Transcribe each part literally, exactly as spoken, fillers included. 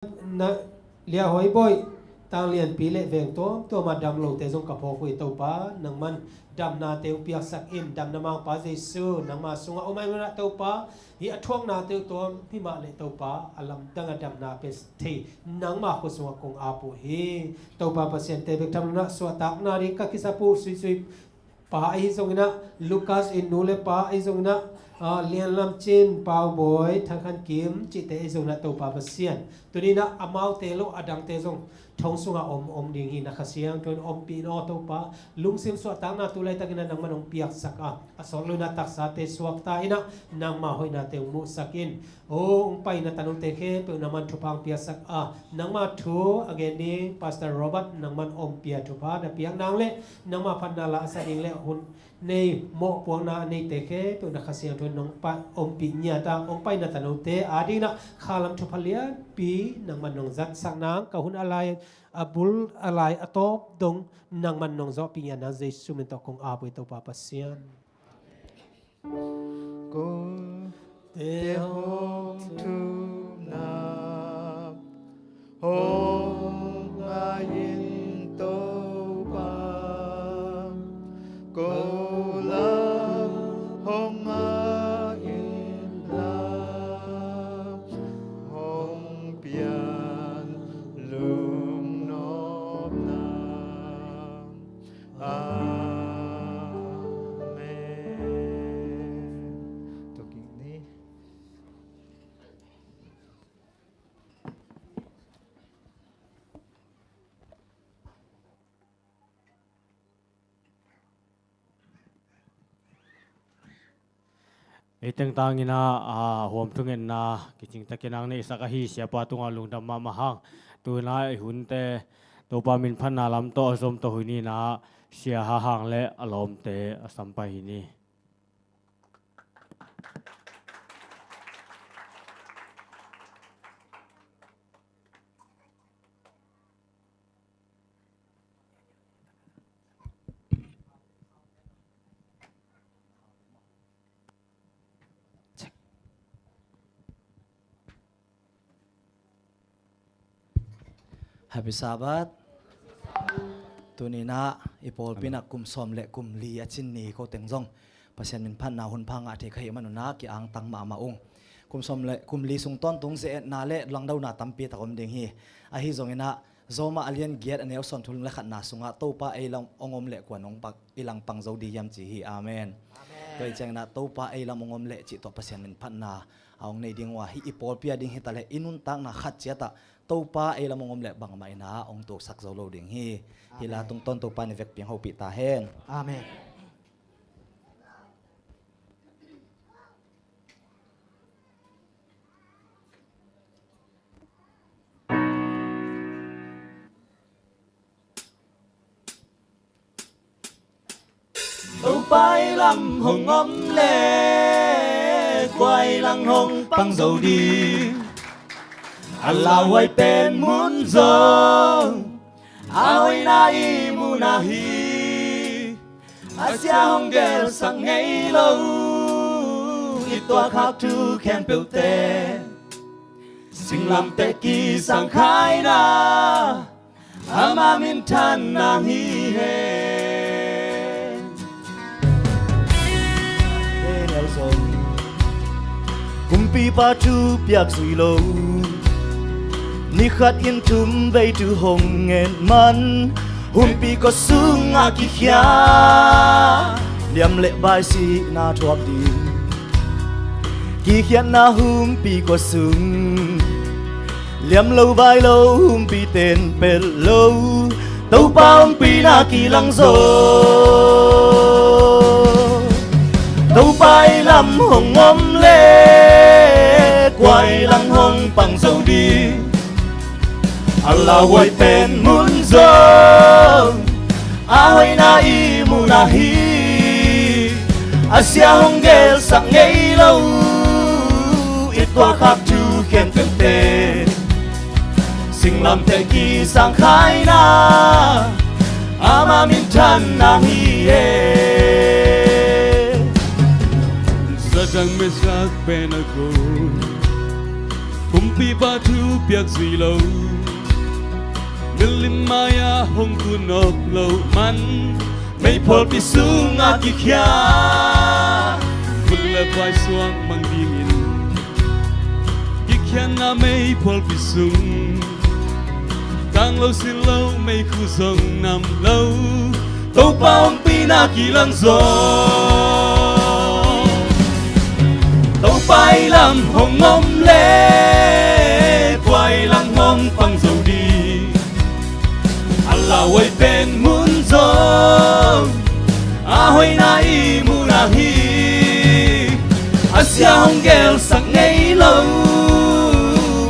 na, Liahoi Bawi, Tanglianpi le veng tuamtuam a dam lote zong ka phawk uh hi Topa. Nangman damnate hong piaksak in. Damna Mangpa Jesu, nangma sungah om ahih manin ah Topa, hih a thuaknate uh tuam himah le Topa, a lamdang a damna pia thei nangma khut sungah kong ap uh hi. Topa Pasian, te bek tham lo-in ah suahtakna ding ka kisap uh Suisui pa ahi zongin ah, Lucas in nu le pa ahi zongin ah, ah, Lian Lam Cin, Pau Bawi, Thang Khan Kim cihte ahi zongin ah, Topa Pasian, tuni-in ah amaute lo a dangte zong thong sungah om, om ding hi. Na Kha Siangtho in ompih in aw Topa. Lungsim suahtakna tu laitakin ah nangman hong piaksak a, a sawt lo-in ah taksate suakta in ah nangma hoihnate hong muhsak in. O, hong pai na tanote khempeuh nangman thupha hong piaksak a, nangma thu a gen ding Pastor Robert nangman ompih a, thupha na piak nang le nangma phatna la a sa ding le hun nei mawhpuakna a neite khempeuh na Kha Siangtho in nong pa, ompih ngiat a, hong pai na tanote adingin ah khalam thupha lianpi nangman nong zatsak nang, ka hun a lai, a bul a lai, a tawp dong nangman nong zawhpih ngiat nang Jesu min tawh kong ap uh hi Topa Pasian. Kote hong thumna hong ngah in Topa, ko lam hong ngah in la, hong pian lungnopna. Amen. Tukin ni. Ei teng tangin ah, a, huam thungetna kicing takin ang neihsak ahi siapa tungah lungdam mahmah hang. Tu-in ah i hunte Topa min phatna lam tawh a zom tawh hi ni-in ah, Sia Ha Hang le a lawmte a sampai hi ni. Happy Sabbath. Tuni-in ah i pawlpi-in ah kum sawm le kum li a cin ni ko teng zong Pasian min phatna hun pha ngah thei ka hih manun ah ki-angtang mahmah ung. Kum sawm le kum li sung tawntung ze-etna le langdona tampi tak om ding hi. Ahi zongin ah Roma a lian giat a neu sawmthum le khatna sungah Topa ei lam hong om leh kua in hong pang, i lang pang zo ding hiam ci hi. Amen. Amen. Tua hi ciangin ah Topa ei lam hong om leh cih tawh Pasian min phatna a hong nei ding uh a, hih i pawlpi a ding hi taleh i nuntakna khat ciat ah Topa ei lam hong om leh bangmah in ah hong tuaksak zo lo ding hi. Hih la tungtawn Topa in i vekpi hong hopih ta hen. Amen. Topa ei lam hong om leh kua i lang hong pang zo ding. A lauhuai pen mun zong a hoihna i muhna hi. A sia hong gelsak ngei lo i tuahkhak thu khempeuhte singlamteh kisang khaina ama minthanna hi hen. Kumpipa thu piak zui lo, ni khat in thum vei thu hong ngen man, humpi kua sungah kikhia, liam le bai sihna thuak ding. Kikhiatna humpi kua sung, liam lo vai lo humpi ten pel lo, Topa ompihna kilang zo. Topa ei lam hong om leh kua i lang hong pang zo ding. A lauhuai pen mun zong a hoihna i muhna hi. A sia hong gelsak ngei lo i tuahkhak thu khempeuhte singlamteh kisang khaina ama minthanna hi e. Sadang Mesak Abednego, kumpi Pipa thu piak zui lo, milim mai-ah hong kun awk lo man, meiphualpi sungah kikhia, vun le vai suak mang dingin, kikhiatna meiphualpi sung, tang lo sin lo meikhu zong nam lo, Topa ompihna kilang zaw. Topa i lam hong om le, kua i lang hong pang zo ding? A lauhuai pen mun zong, a hoihna i muhna hi. A sia hong gelsak ngei lo,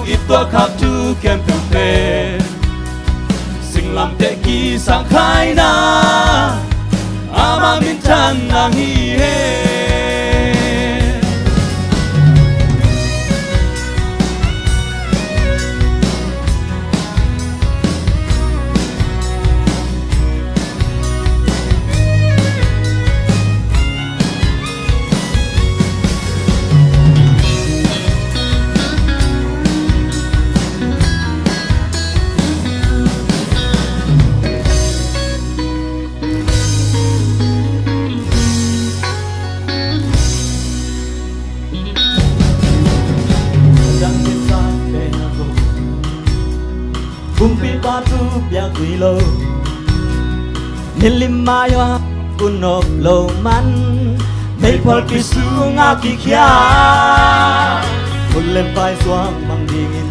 i tuahkhak thu khempeuh pen, singlamteh kisang khaina, ama minthanna hi hen. Kumpipa thu piak zui lo, milim mai-ah kun awk lo man, meiphualpi sungah kikhia, vun le vai suak mang dingin,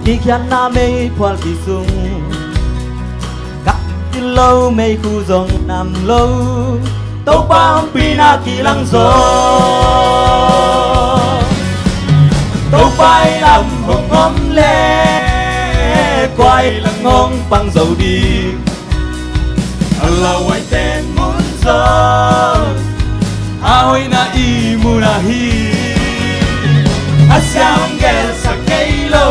kikhiatna meiphualpi sung, kah sin lo meikhu zong nam lo, Topa ompihna kilang zaw. Topa i lam hong om le, kua i lang hong pang zo ding? A lauhuai pen mun zong, a hoihna i muhna hi. A sia hong gelsak ngei lo,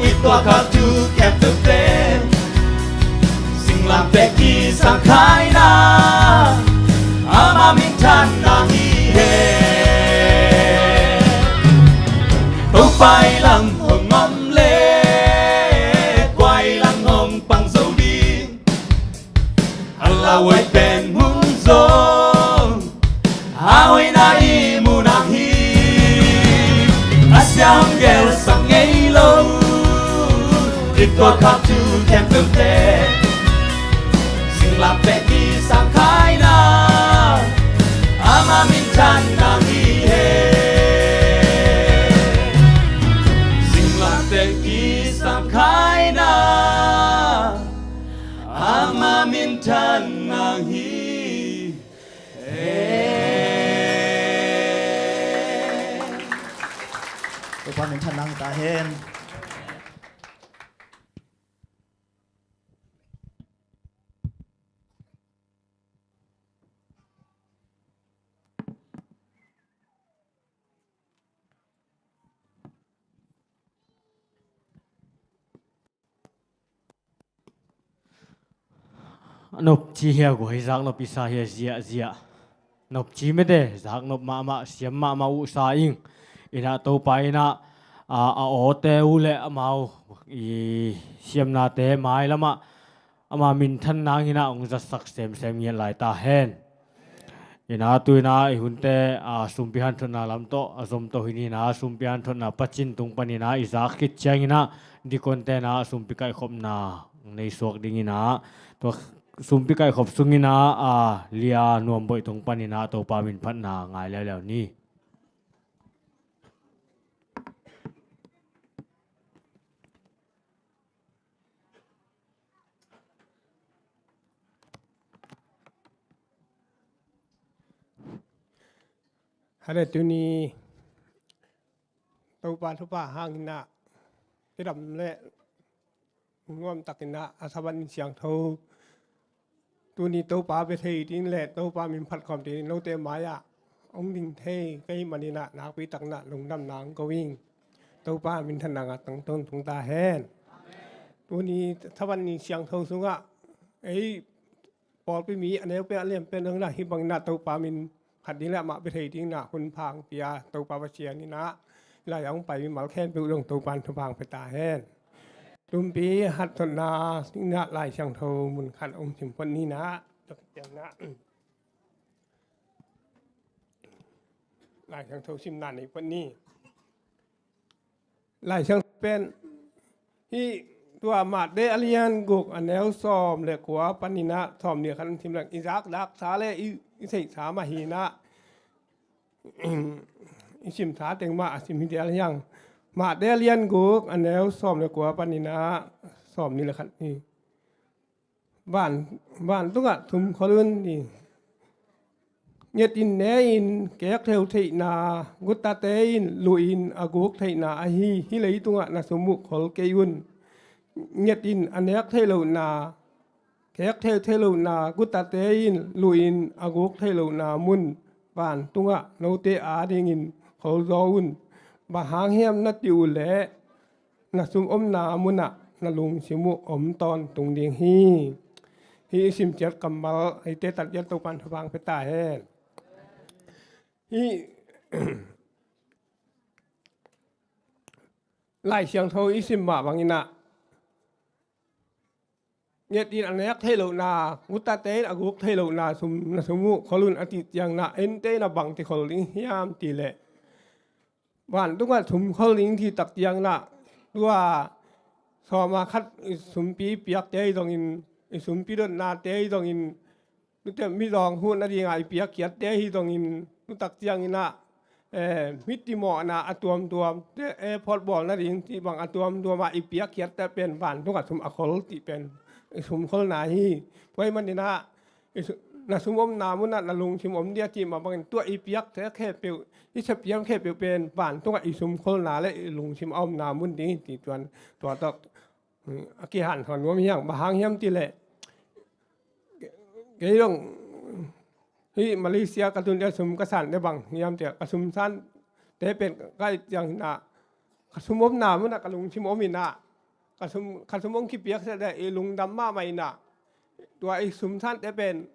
i tuahkhak thu khempeuh pen, singlamteh kisang khaina, ama minthanna hi hen. Topa i lam hong om le, kua i lang hong pang zo ding? A lauhuai pen mun zong, a hoihna i muhna hi. A sia hong gelsak ngei lo, i tuahkhak thu khempeuh pen, singlamteh kisang khaina, ama minthanna hi hen. Singlamteh kisang khaina, ama minthanna hi hen. Topa minthanna hi ta hen. A nopci hi a guai, zaknop i sa hi a ziahziah. Nopci mete, zaknop mahmah, siam mahmah uh sa ing. Inah Topa inah, a, a awte uh le amau i siamnate mailamah ama minthan nang inah hong zatsak semsem ngiat lai ta hen. Inah tu inah i hunte, a, sumpi hanthotna lam tawh a zom to hi ni inah, sumpi hanthotna pacin tung pan inah i zak khit ciang inah dikonte inah sumpi kaihkhopna nei suak ding inah, tua sumpi kaihkhop sung inah, a, Lia Nuam Boih tung pan inah Topa min phatna ngai leuleu ni. Hale tuni Topa thupha hang inah, i dam le nuam tak inah a thaban in siangtho, tuni Topa bia thei ding le Topa min phat khawm ding note mai-ah hong ding thei ka hih man inah nakpi tak inah lungdamna hong ko ing. Topa minthanna ngah tangtun tung ta hen. Tuni thaban in siangtho sungah ei pawlpi mi a neu pen a lian pen dong inah hih bang inah Topa min phat ding le amah bia thei ding inah hun pha hong pia Topa Pasian inah Lai a hong pai mimal khempeuh dong Topan thupha pia ta hen. Tumpi haksatna, sihna Lai Siangtho mun khat hong sim phot ni na. Lai Siangtho simna nei phot ni. Lai Siangtho pen hih tua Matthai a lian guk a neu sawm le kua panin ah sawmnih le khat sim leng i zakdaksa le i, i theihsa mah hi na. I simsa teng mah a sim hi dial hiang. Matthai a lian guk a neu sawm le kua panin ah sawmnih le khat hi. Van, vantungah sumkhol un hi. Nget in ne in kek theu theihna, gutate in luh in a guk theihna ahi hi. Leitungah na sum uh khol kei un. Nget in a nek theih lohna, kek theu theih lohna, gutate in luh in a guk theih lohna mun vantungah note adingin khol zaw un. Bang hang hiam na cih uh leh na sum omna munah na lungsim uh om tawntung ding hi. Hih i simciat kammal eite tanciat Topan thupha pia ta hen. Hih Lai Siangtho i sim mah bangin ah nget in a nek theih lohna, gutate in a guk theih lohna sum, na sum uh khol un a cih ciangin ah eite in a bang ci khol ding hiam cih leh vantungah sumkhol ding cih tak ciangin ah tua sawma khat i sumpi piakte hi zongin, i sumpi dotnate hi zongin, nute mizawng huh nadingah i piakkhiatte hi zongin, tu tak ciangin ah, eh, mi cimawhna a tuamtuam te, eh, photbawl nading cih bang a tuamtuamah i piakkhiatte pen vantungah sum a khol cih pen i sumkholna hi. Tua ahih manin ah i su-, na sum omna munah na lungsim om ding a cih mah bangin tua i piakte khempeuh, i sepsiam khempeuh pen vantungah i sumkholna le i lungsim a omna mun ding hi ci tuan tua tawh a kihanthawn nuam hi hang. Bang hang hiam cih leh kei dong hih Malaysia ka tun leh sum ka san leh bang hiam cih leh ka sum sante pen ka et ciangin ah ka sum omna munah ka lungsim om in ah ka sum, ka sum hong kipiaksak leh i lungdam mahmah in ah tua i sum sante pen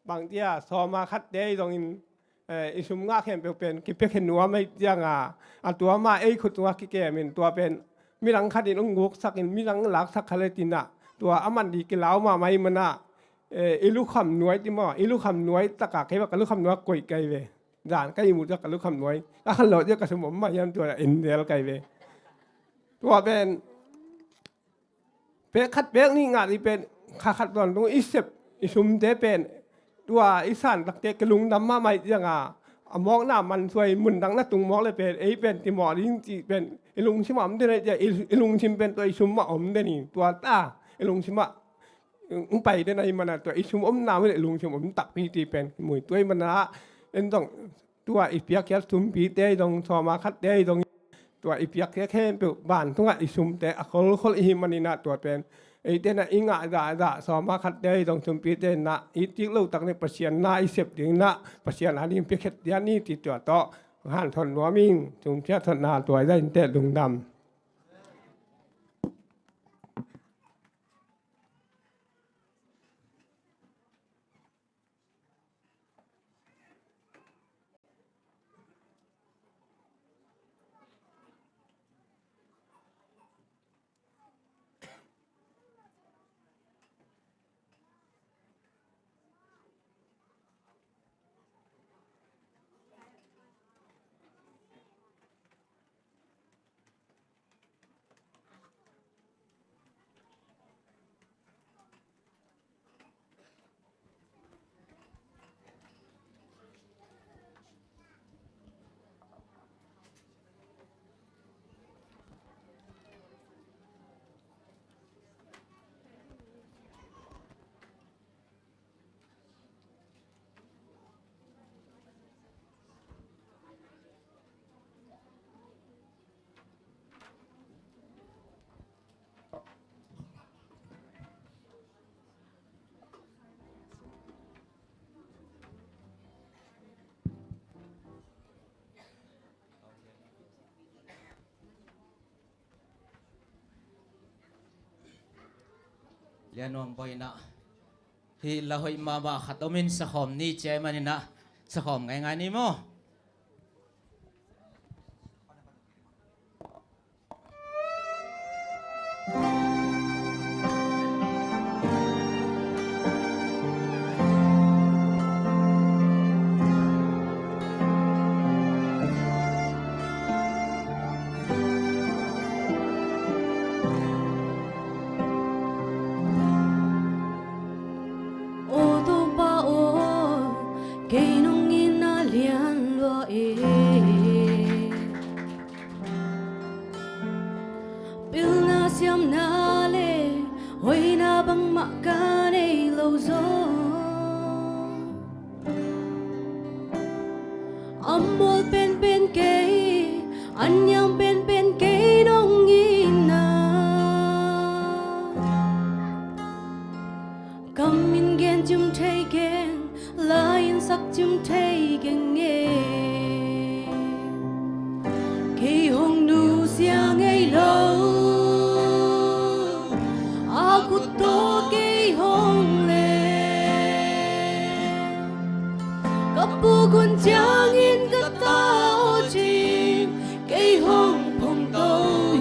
bang ci a, sawma khatte hi zongin, eh, i sum ngah khempeuh pen kipiakhia nuam ahih ciangin a tua mah ei khut tungah kikemin tua pen midang khat in hong guksak in midang laksak kha leh cin ah tua a man ding kilau mahmah ahih manin ah, eh, i lukham nuai ci maw, i lukham nuai tak a kei bang ka lukham nuai koih kei ve. Zan ka ihmut ciang ka lukham nuai a khan lo ciang ka sum om mah hiam tua en zel kei ve. Tua pen pek khat pek nih ngah ding pen kha khat tawntung i sep i sumte pen tua i san takte kilungdam mahmah ahih ciangin a mawkna mansuai mundang na tung mawk leh pen ei pen cimawh ding cih pen i lungsim ah om den ahih ciangin i, i lungsim pen tua i sum ah om den hi. Tua ta i lungsim ah hong pai den ahih manin ah tua i sum omna mun i lungsim om takpi cih pen kimu hi. Tua ahih manin ah en zong tua i piakkhiat sumpite hi zong, sawma khatte hi zong, tua i piakkhiat khempeuh vantungah i sumte a kholkhol i hih manin ah tua pen eite in ah i ngah zahzah sawma khatte hi zong sumpite in ah i cik lo tak ni Pasian na i sep ding in ah Pasian a ding piakkhiat ding hi ci tua tawh hanthawn nuam ing. Sum piakkhiatna tua hi zah inteh, lungdam. Lian nuam boina. Hih la hoih mahmah khat om in sakhawm ni ci ahih manin ah sakhawm ngaingai ni maw? Siamna le hoihna bangmah ka nei lo zong, a mual penpen kei, a niam penpen kei nong itna. Kam in gen cim thei keng, lai in sak cim thei keng e. Kei hong nusia ngei lo, a khut tawh kei hong leh, ka pukun ciangin ka ta aw cin, kei hong phongto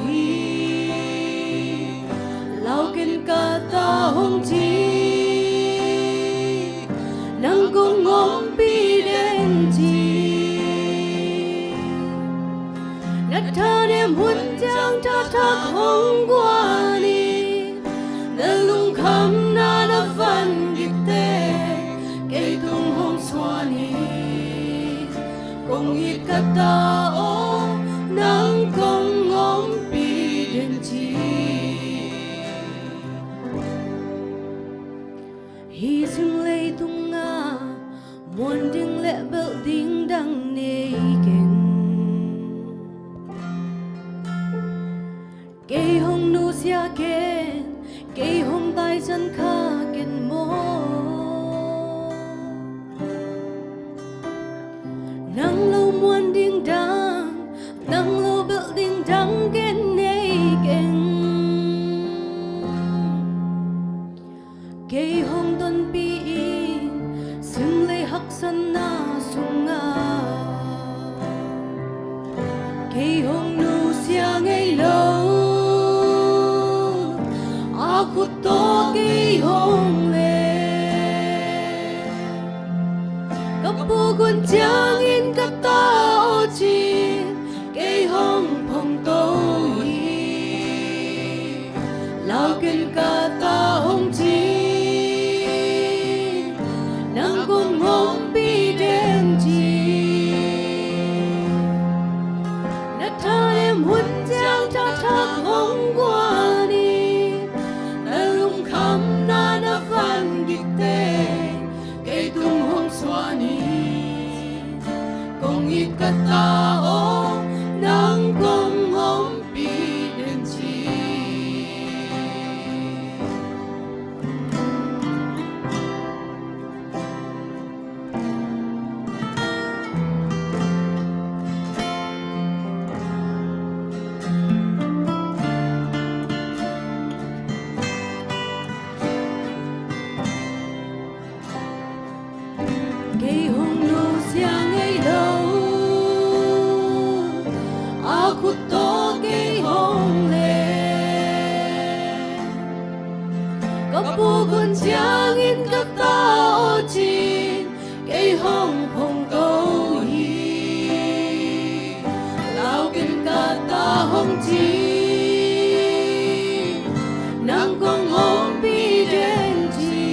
hi. Lau ken ka ta hong ci, nang kong ompih den ci. Na thanem hun ciang thathak hong guan hi. Na lungkhamna na van gikte kei tung hong suan hi. Kong it ka ta aw, nang kong ompih den ci. Hih zing leitungah muan ding le belh ding dang nei keng. Kei hong nusia ken, kei hong taisan kha ken maw. Nang lo muan ding dang, nang lo belh ding dang ken nei keng. Kei hong tonpih in, sim le haksatna sungah. Kei hong nusia ngei lo, a khut tawh kei hong leh. Ka pukun ciangin ka ta aw cin, kei hong phongto hi. Lau ken ka ta hong ci, nang kong ompih den ci. Na thanem hun ciang thathak hong guan hi. Na lungkhamna na van gikte kei tung hong suan hi. Kong it ka ta aw, nang kong ompih den ci. Kei hong nusia ngei lo, a khut tawh kei hong leh. Ka pukun ciangin ka ta aw cin, kei hong phongto hi. Lau ken ka ta hong ci, nang kong ompih den ci.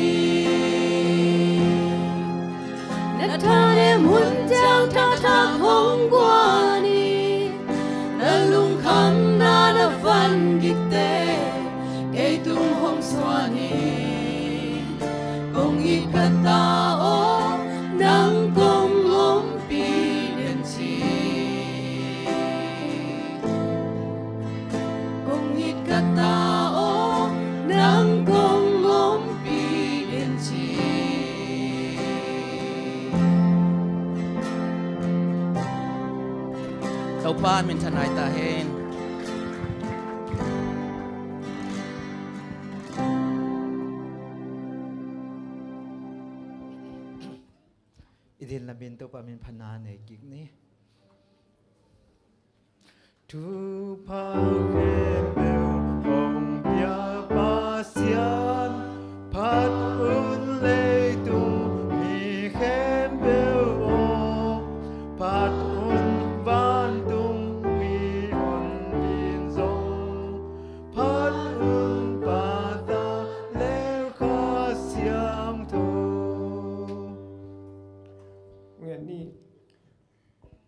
Na thanem hun ciang thathak hong guan hi. Na lungkhamna na van gikte kei tung hong suan hi. Kong it ka ta aw, nang kong ompih den ci. Kong it ka ta aw, nang kong ompih den ci. Topa minthanna hi ta hen. I din lamin Topa min phatna nei kik ni. Thupha khempeuh hong pia Pasian, phat un leitung mi khempeuh aw, phat un vantung mi honpin zong, phat un Pa, Ta le Kha Siangtho. Ngen ni.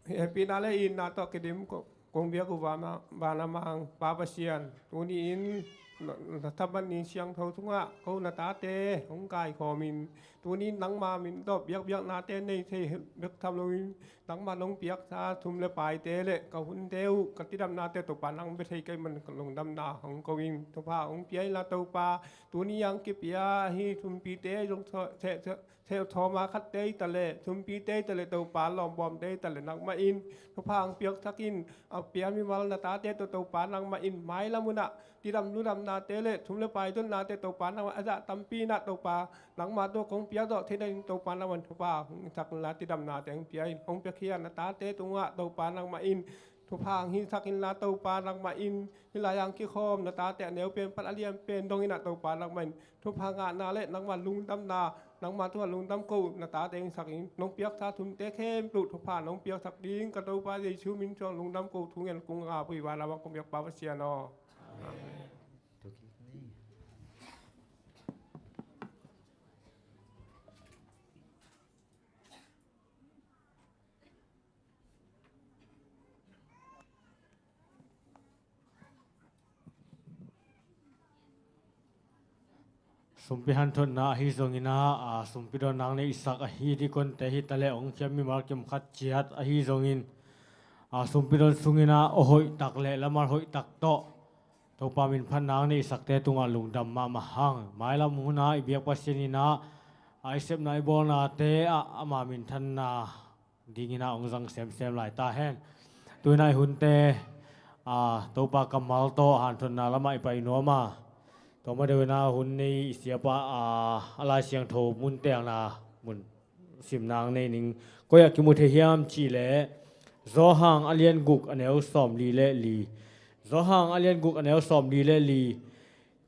Hehpihna le itna tawh kidim ko, Kong biak uh van a, van a mang Pa Pasian, tuni-in na, na Sabbath ni siangtho tungah ko na tate hong kaikhawmin, tuni-in nangma min tawh biakbiaknate nei thei bek tham loin, nangma nong piaksa thum le paite le ka hunte uh, ka tidamnate Topa nang bia thei ka hih man ka lungdamna hong ko ing. Topa hong pia inla Topa, tuni ang kipia hi thumpite zong tho-, the-, the-, theh thawma khatte hi ta le, thumpite hi ta le, Topa lawmbawmte hi ta le, nangmah in thupha ang piaksak in, a pia mimal na tate tawh Topa nangmah in mailam hunah tidam ludamnate le thum le pai dotnate Topa nangmah a zah tampi inah Topa nangmah tawh kong piakdawh theihna in Topa nangmah in thupha hong sak inla tidamnate hong pia in, hong piakhia na tate tungah Topa nangmah in thupha hong hisak inla Topa nangmah in hih lai-ah hong kikhawm na tate a neu pen pan a lian pen dong inah Topa nangmah in thupha ngahna le nangmah lungdamna, nangmah tungah lungdam ko na tate hong hisak in, nong piaksa thumte khempeuh thupha nong piaksak ding ka Topa Jesu min suang lungdam ko thu ngen kong ngap uh hi. Van a mang kong biak Pa Pasian aw. Amen. Sumpi hanthotna ahi zongin ah, a, sumpi don nang neihsak ahi dikonte hi ta le, hong khiam mimal kim khat ciat ahi zongin, a, sumpi don sungin ah aw hoih tak le lamal hoih tak tawh Topa min phat nang neihsakte tungah lungdam mahmah hang. Mailam hunah i biak Pasian in ah, a, i sepna i bawlnate ah ama minthanna dingin ah hong zang semsem lai ta hen. Tu-in ah i hunte, a, Topa kammal tawh hanthotna lamah i pai nuam a, tua ma deuh in ah hun nei i siapa, a, a Lai Siangtho mun telna mun simna ang nei ning. Koi ah kimu thei hiam cih leh Johan a lian guk a neu sawmli le li. Johan a lian guk a neu sawmli le li.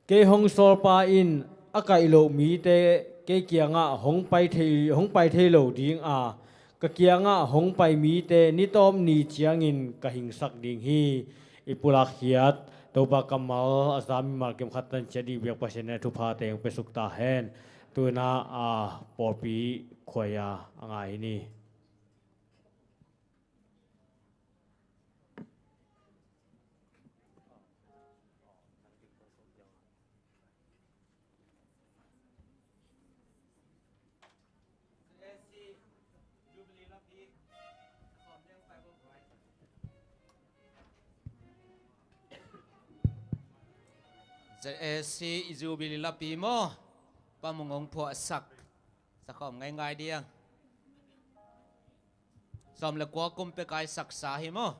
Kei hong sawlpa in a kaih loh mite kei kiangah hong pai thei, hong pai thei lo ding a, ka kiangah hong pai mite ni tawp ni ciangin ka hingsak ding hi. I pulak hiat Topa kammal a za mimal kim khat tan ciat i biak Pasian in a thupha teng pe suk ta hen. Tu-in ah, a, pawlpi khuai a ngai hi ni. Z A C Jubilee lapi maw? Pa Mung hong phuahsak. Sakhawm ngaingai diang. Sawm le kua kum pek a i saksa hi maw?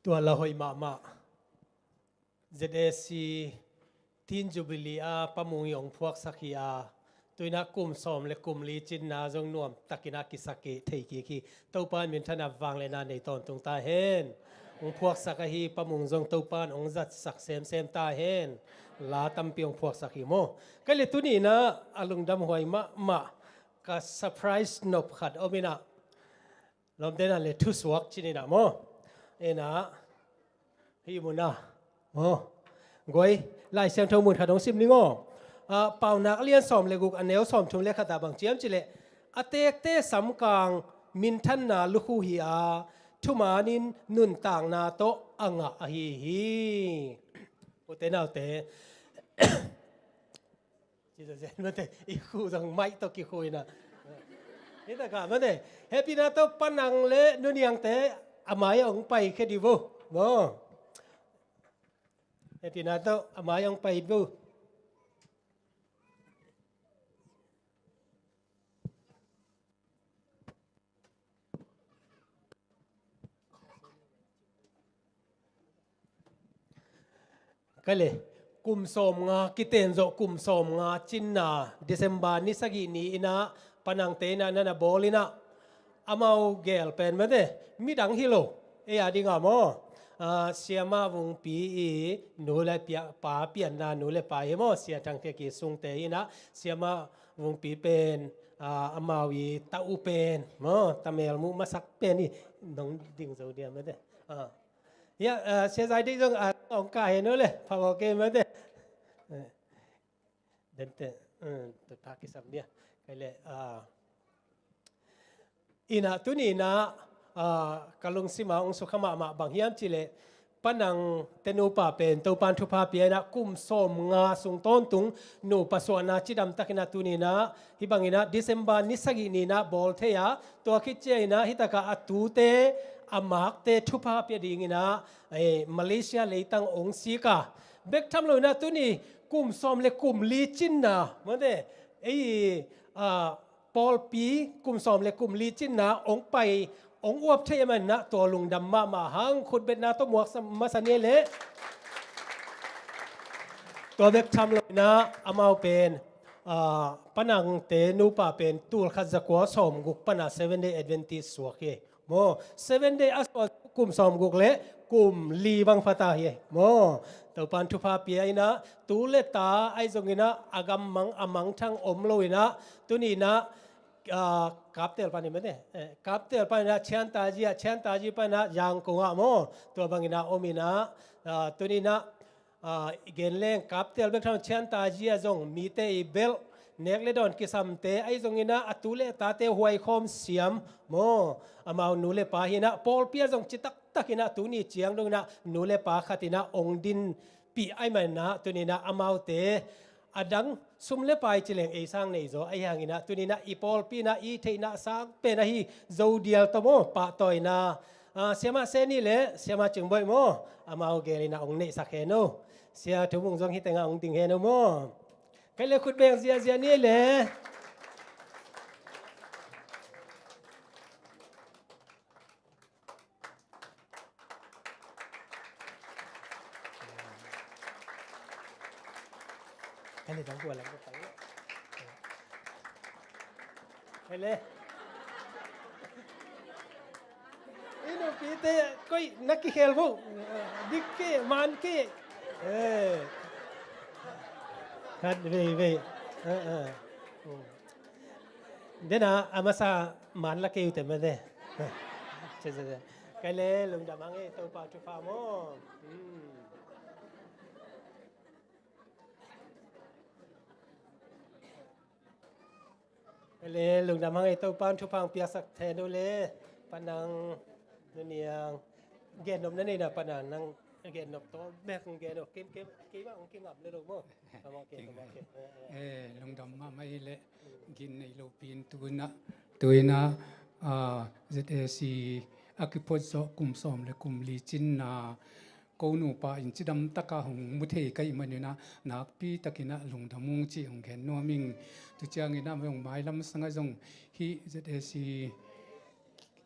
Tua la hoih mahmah. Z A C Teen Jubilee a Pa Mung i hong phuaksak hi a, tu-in ah kum sawm le kum li cinna zong nuam takin ah kisak kik thei kik hi. Topa in minthanna vangliatna nei tawntung ta hen. Hong phuaksak ahi Pa Mung zong Topa in hong zatsak semsem ta hen. La tampi hong phuaksak hi maw. Kei le tuni-in ah a lungdamhuai mahmah ka surprise nop khat om in ah, lawmte na le thusuak ci-in ah maw. In ah, hih mun ah maw, guai, Lai Siangtho mun khat hong sim ning aw. Ah, Paunak a lian sawm le guk, a neu sawmthum le khat ah bang ci hiam cih leh, a teekte samkang minthanna lukhu hi a, thumanin nuntakna tawh a ngah ahi hi. Ute naute, ci zazen mate, i khu zong maih tawh kikhu in ah. Hi takah mate, hehpihna tawh Pa Nang le Nu Niangte a mai ah hong paikhia dih vo maw. Hehpihna tawh a mai ah hong pai vo. Kei le, kum sawmnga kiten zawh, kum sawmnga cinna December ni sagih ni-in ah Pa Nangte in ah na na bawl in ah, amau gel pen mate, midang hi lo, ei a ding ah maw. Ah, Siamah Vungpi i nu le pia-, pa pianna nu le pa hi maw, Sia Thang Khe Ki Sungte in ah, Siamah Vungpi pen, ah, amau i ta u pen maw, ta melmuh masak pen hi, nong ding zo diam mate. Ah. Ya, ah, Sia Zai Ding zong, ah, hong kah hen uh le, phamawh kei mate. Eh, dente, eh, tu ta kisam dia. Kei le, ah, in ah tuni-in ah, ah, ka lungsim ah hong sukha mahmah bang hiam cih leh, Pa Nangte nupa pen Topan thupha pia in ah kum sawmnga sung tawntung nupa suahna cidam takin ah tuni-in ah, hih bangin ah December ni sagih ni-in ah bawl thei a, tua khit ciangin ah hih takah a tute, a makte thupha pia dingin ah, eh, Malaysia leitang hong sik a, bek tham loin ah tuni kum sawm le kum li cinna mate, ei, ah, pawlpi kum sawm le kum li cinna hong pai, hong uap thei ahih manin ah tua lungdam mahmah hang, khutbetna tawh muak sa-, masa ni leh. Tua bek tham loin ah amau pen, ah, Pa Nangte nupa pen tul khat za kua sawm guk pan ah Seven Day Adventist suak hi. Maw, Seven Day a suak kum sawm guk le kum li bang pha ta hi. Maw, Topan thupha pia in ah, tu le ta ahi zongin ah, a gammang a mangthang om loin ah, tuni-in ah, ah, Kaptel pan hi mate. Eh, Kaptel pan in ah, Chiantaji ah, Chiantaji pan ah, Yangon ah maw. Tua bangin ah om in ah, ah, tuni-in ah, ah, gen leng Kaptel bek tham, Chiantaji ah zong mite i belh, nek le dawn kisamte ahi zongin ah, a tu le tate huaikhawm siam maw. Amau nu le pa hi in ah, pawlpi ah zong citak takin ah tuni ciang dongin ah nu le pa khat in ah hong dinpih ahih manin ah tuni-in ah amaute, a dang sum le pai ci leng ei sang nei zaw, ahi hangin ah tuni-in ah i pawlpi in ah i theihna sang pen ahi zo dial tawh maw, pahtawina, ah, Siamah Seni le Siamah Cingboih maw, amau gel in ah hong neihsak hen uh. Sia Thumung zong hih tengah hong ding hen uh maw. Kei le khut beng ziahziah ni le. Hele dang hua lam ko pai. Hele. I nupite koi na kikhel vo. Dik ke, man ke. Eh. Khat vei vei. Eh, eh. Hmm. Dena a masa man la kei ute mate. Kei le lungdam hang e, Topa thupha maw. Hmm. Kei le lungdam hang e, Topa thupha hong piaksak hen uh le. Pa Nang, Nu Niang. Gen nop na nei na, Pa Nang, nang gen nop tawh bek hong gen uh. Keimah hong kingam le lo maw. Amah ke, amah ke. Eh, lungdam mahmah hi leh, gin nei lopi in tu-in ah, tu-in ah, ah, Z A C a kiphot zawh kum sawm le kum li cinna ko nupa in cidam takin hong mu thei ka hih manin ah, nakpi takin ah lungdam ung cih hong gen nuam ing. Tu ciangin ah, hong mailam sangah zong hih Z A C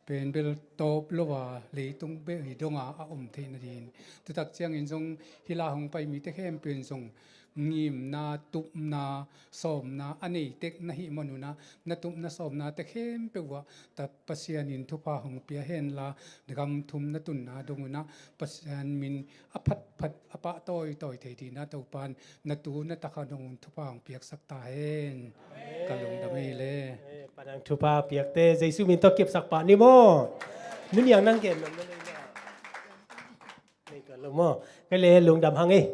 pen bel tawp lo a leitung beh hi donga a om theih nadin. Tutak ciangin zong hih la hong pai mite khempeuh in zong ngimna, tupna, sawmna a nei tek na hih man unah, na tupna sawmnate khempeuh ah ta Pasian in thupha hong pia henla, gam thum na tunna dong unah Pasian min a phatphat a pahtawi tawi thei dina Topan na tu na takha dong un thupha hong piaksak ta hen. Ka lungdam hi le. Eh, panang thupha piakte Jesu min tawh kipsak pah ni maw? Nuniang nang gen lo maw? Nei ka lo maw? Ka le lungdam hang ei.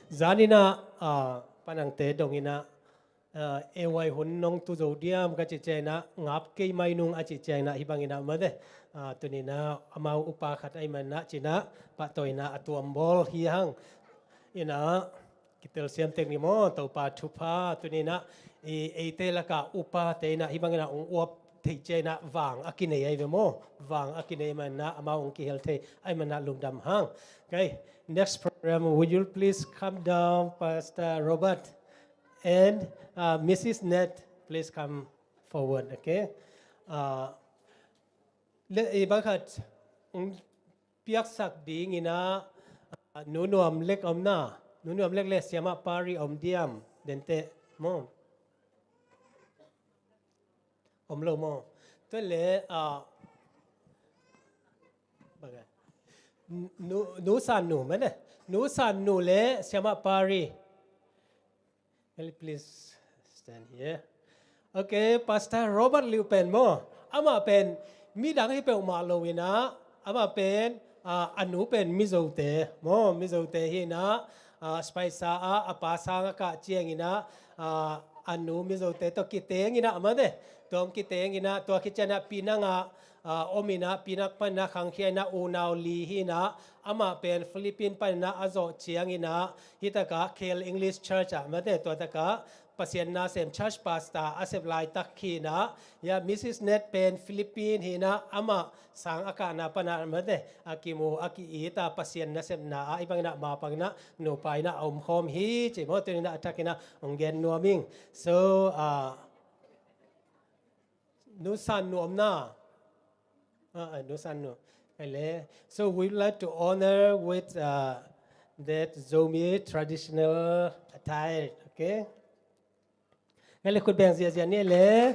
Zaninah, ah, panangte donginah, ah, A Y hun nong tu zo diam ka cih cianginah ngap kei mai nung a cih cianginah hih banginah mate. Ah, tuninah amau upa khat ahih manah cinah pahtawina a tuam bawl hi hang. Inah kitel siam tek ni maw, Topa thupha tuninah i eite lakah upate inah hih banginah ong uap theih cianginah vang a kinei ahi ve maw. Vang a kinei manah amau ong kihel thei ahih manah lungdam hang. Okay, next program, would you please come down, Pastor Robert and, uh, Missus Nat, please come forward, okay? Uh, le, eh, bang khat, mm, piaksak dinginah, ah, Nu Nuam Lek om na, Nu Nuam Lek le Siamah Pari om diam, dente maw? Om lo maw? Tua le, ah, bang a, Nu, Nu San Nu, mene? Nu San Nu le Siamah Pari. Well, please stand here. Okay, Pastor Robert Liu pen maw, amah pen midang hi peuhmah lo inah, amah pen, ah, a nu pen Mizote maw, Mizote hi inah, ah, Spicer ah a pa sang a kah cianginah, ah, a nu Mizote tawh kiteng inah mate, tua hong kiteng inah tua khit cianah Penang ah, ah, om inah Penang paninah khangkhia inah unau li hi inah, amah pen Philippine paninah a zawh cianginah hih takah K L English Church ah mate, tua takah Pasian nasem church pastor a sep laitak hi inah, ya, Missus Nat pen Philippine hi inah amah sang a kahna panah mate, a kimu a ki-it a Pasian nasepna ah hih banginah ma panginah nupa inah a omkhawm hi ci maw, tuninah a thakinah hong gen nuam ing. So, ah, Nu San Nu om na. Ah, ah, Nu San Nu. Kei le. So we'd like to honor with, uh, that Zomi traditional attire, okay? Kei le, khut beng ziahziah ni le.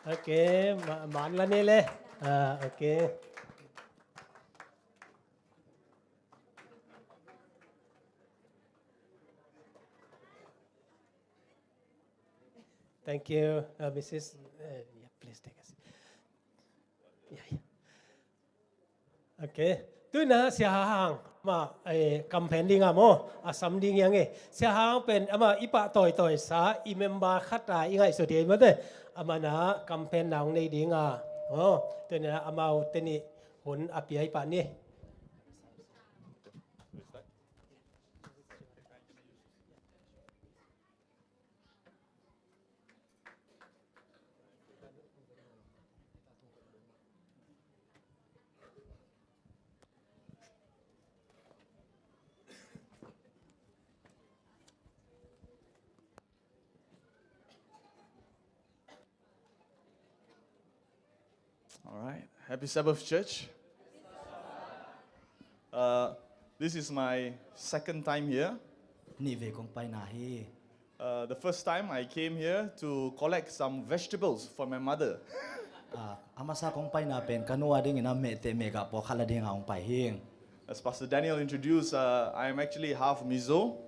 Okay, ma-, man la ni le. Ah, okay. Thank you, uh, Missus Uh, yeah, please take a seat. Yeah, yeah. Okay. Tuinah Sia Hang Hang mah, eh, campaign ding a maw, a sam ding hi hang e. Sia Hang Hang pen amah i pah tawitawi sa, i member khat a i ngaihsut hi mate. Amah na campaign na hong nei ding a. Oh, tuinah amau teni hun a pia i pah ni. All right. Happy Sabbath, church. Uh, this is my second time here. Nih vei kong paina hi. Uh, the first time I came here to collect some vegetables for my mother. Ah, a masa kong paina pen ka nu a dingin a mehteh mehgah pawlkhat la dinga hong pai hi. As Pastor Daniel introduced, uh, I am actually half Mizo.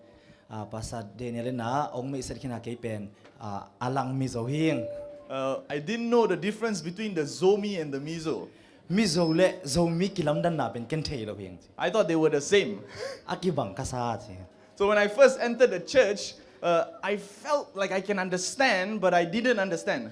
Ah, Pastor Daniel in a hong meihset khin a kei pen, ah, a lang Mizo hi. Uh, I didn't know the difference between the Zomi and the Mizo. Mizo le Zomi kilamdanna pen ken thei lo hi. I thought they were the same. A kibang ka sa ci. So when I first entered the church, uh, I felt like I can understand, but I didn't understand.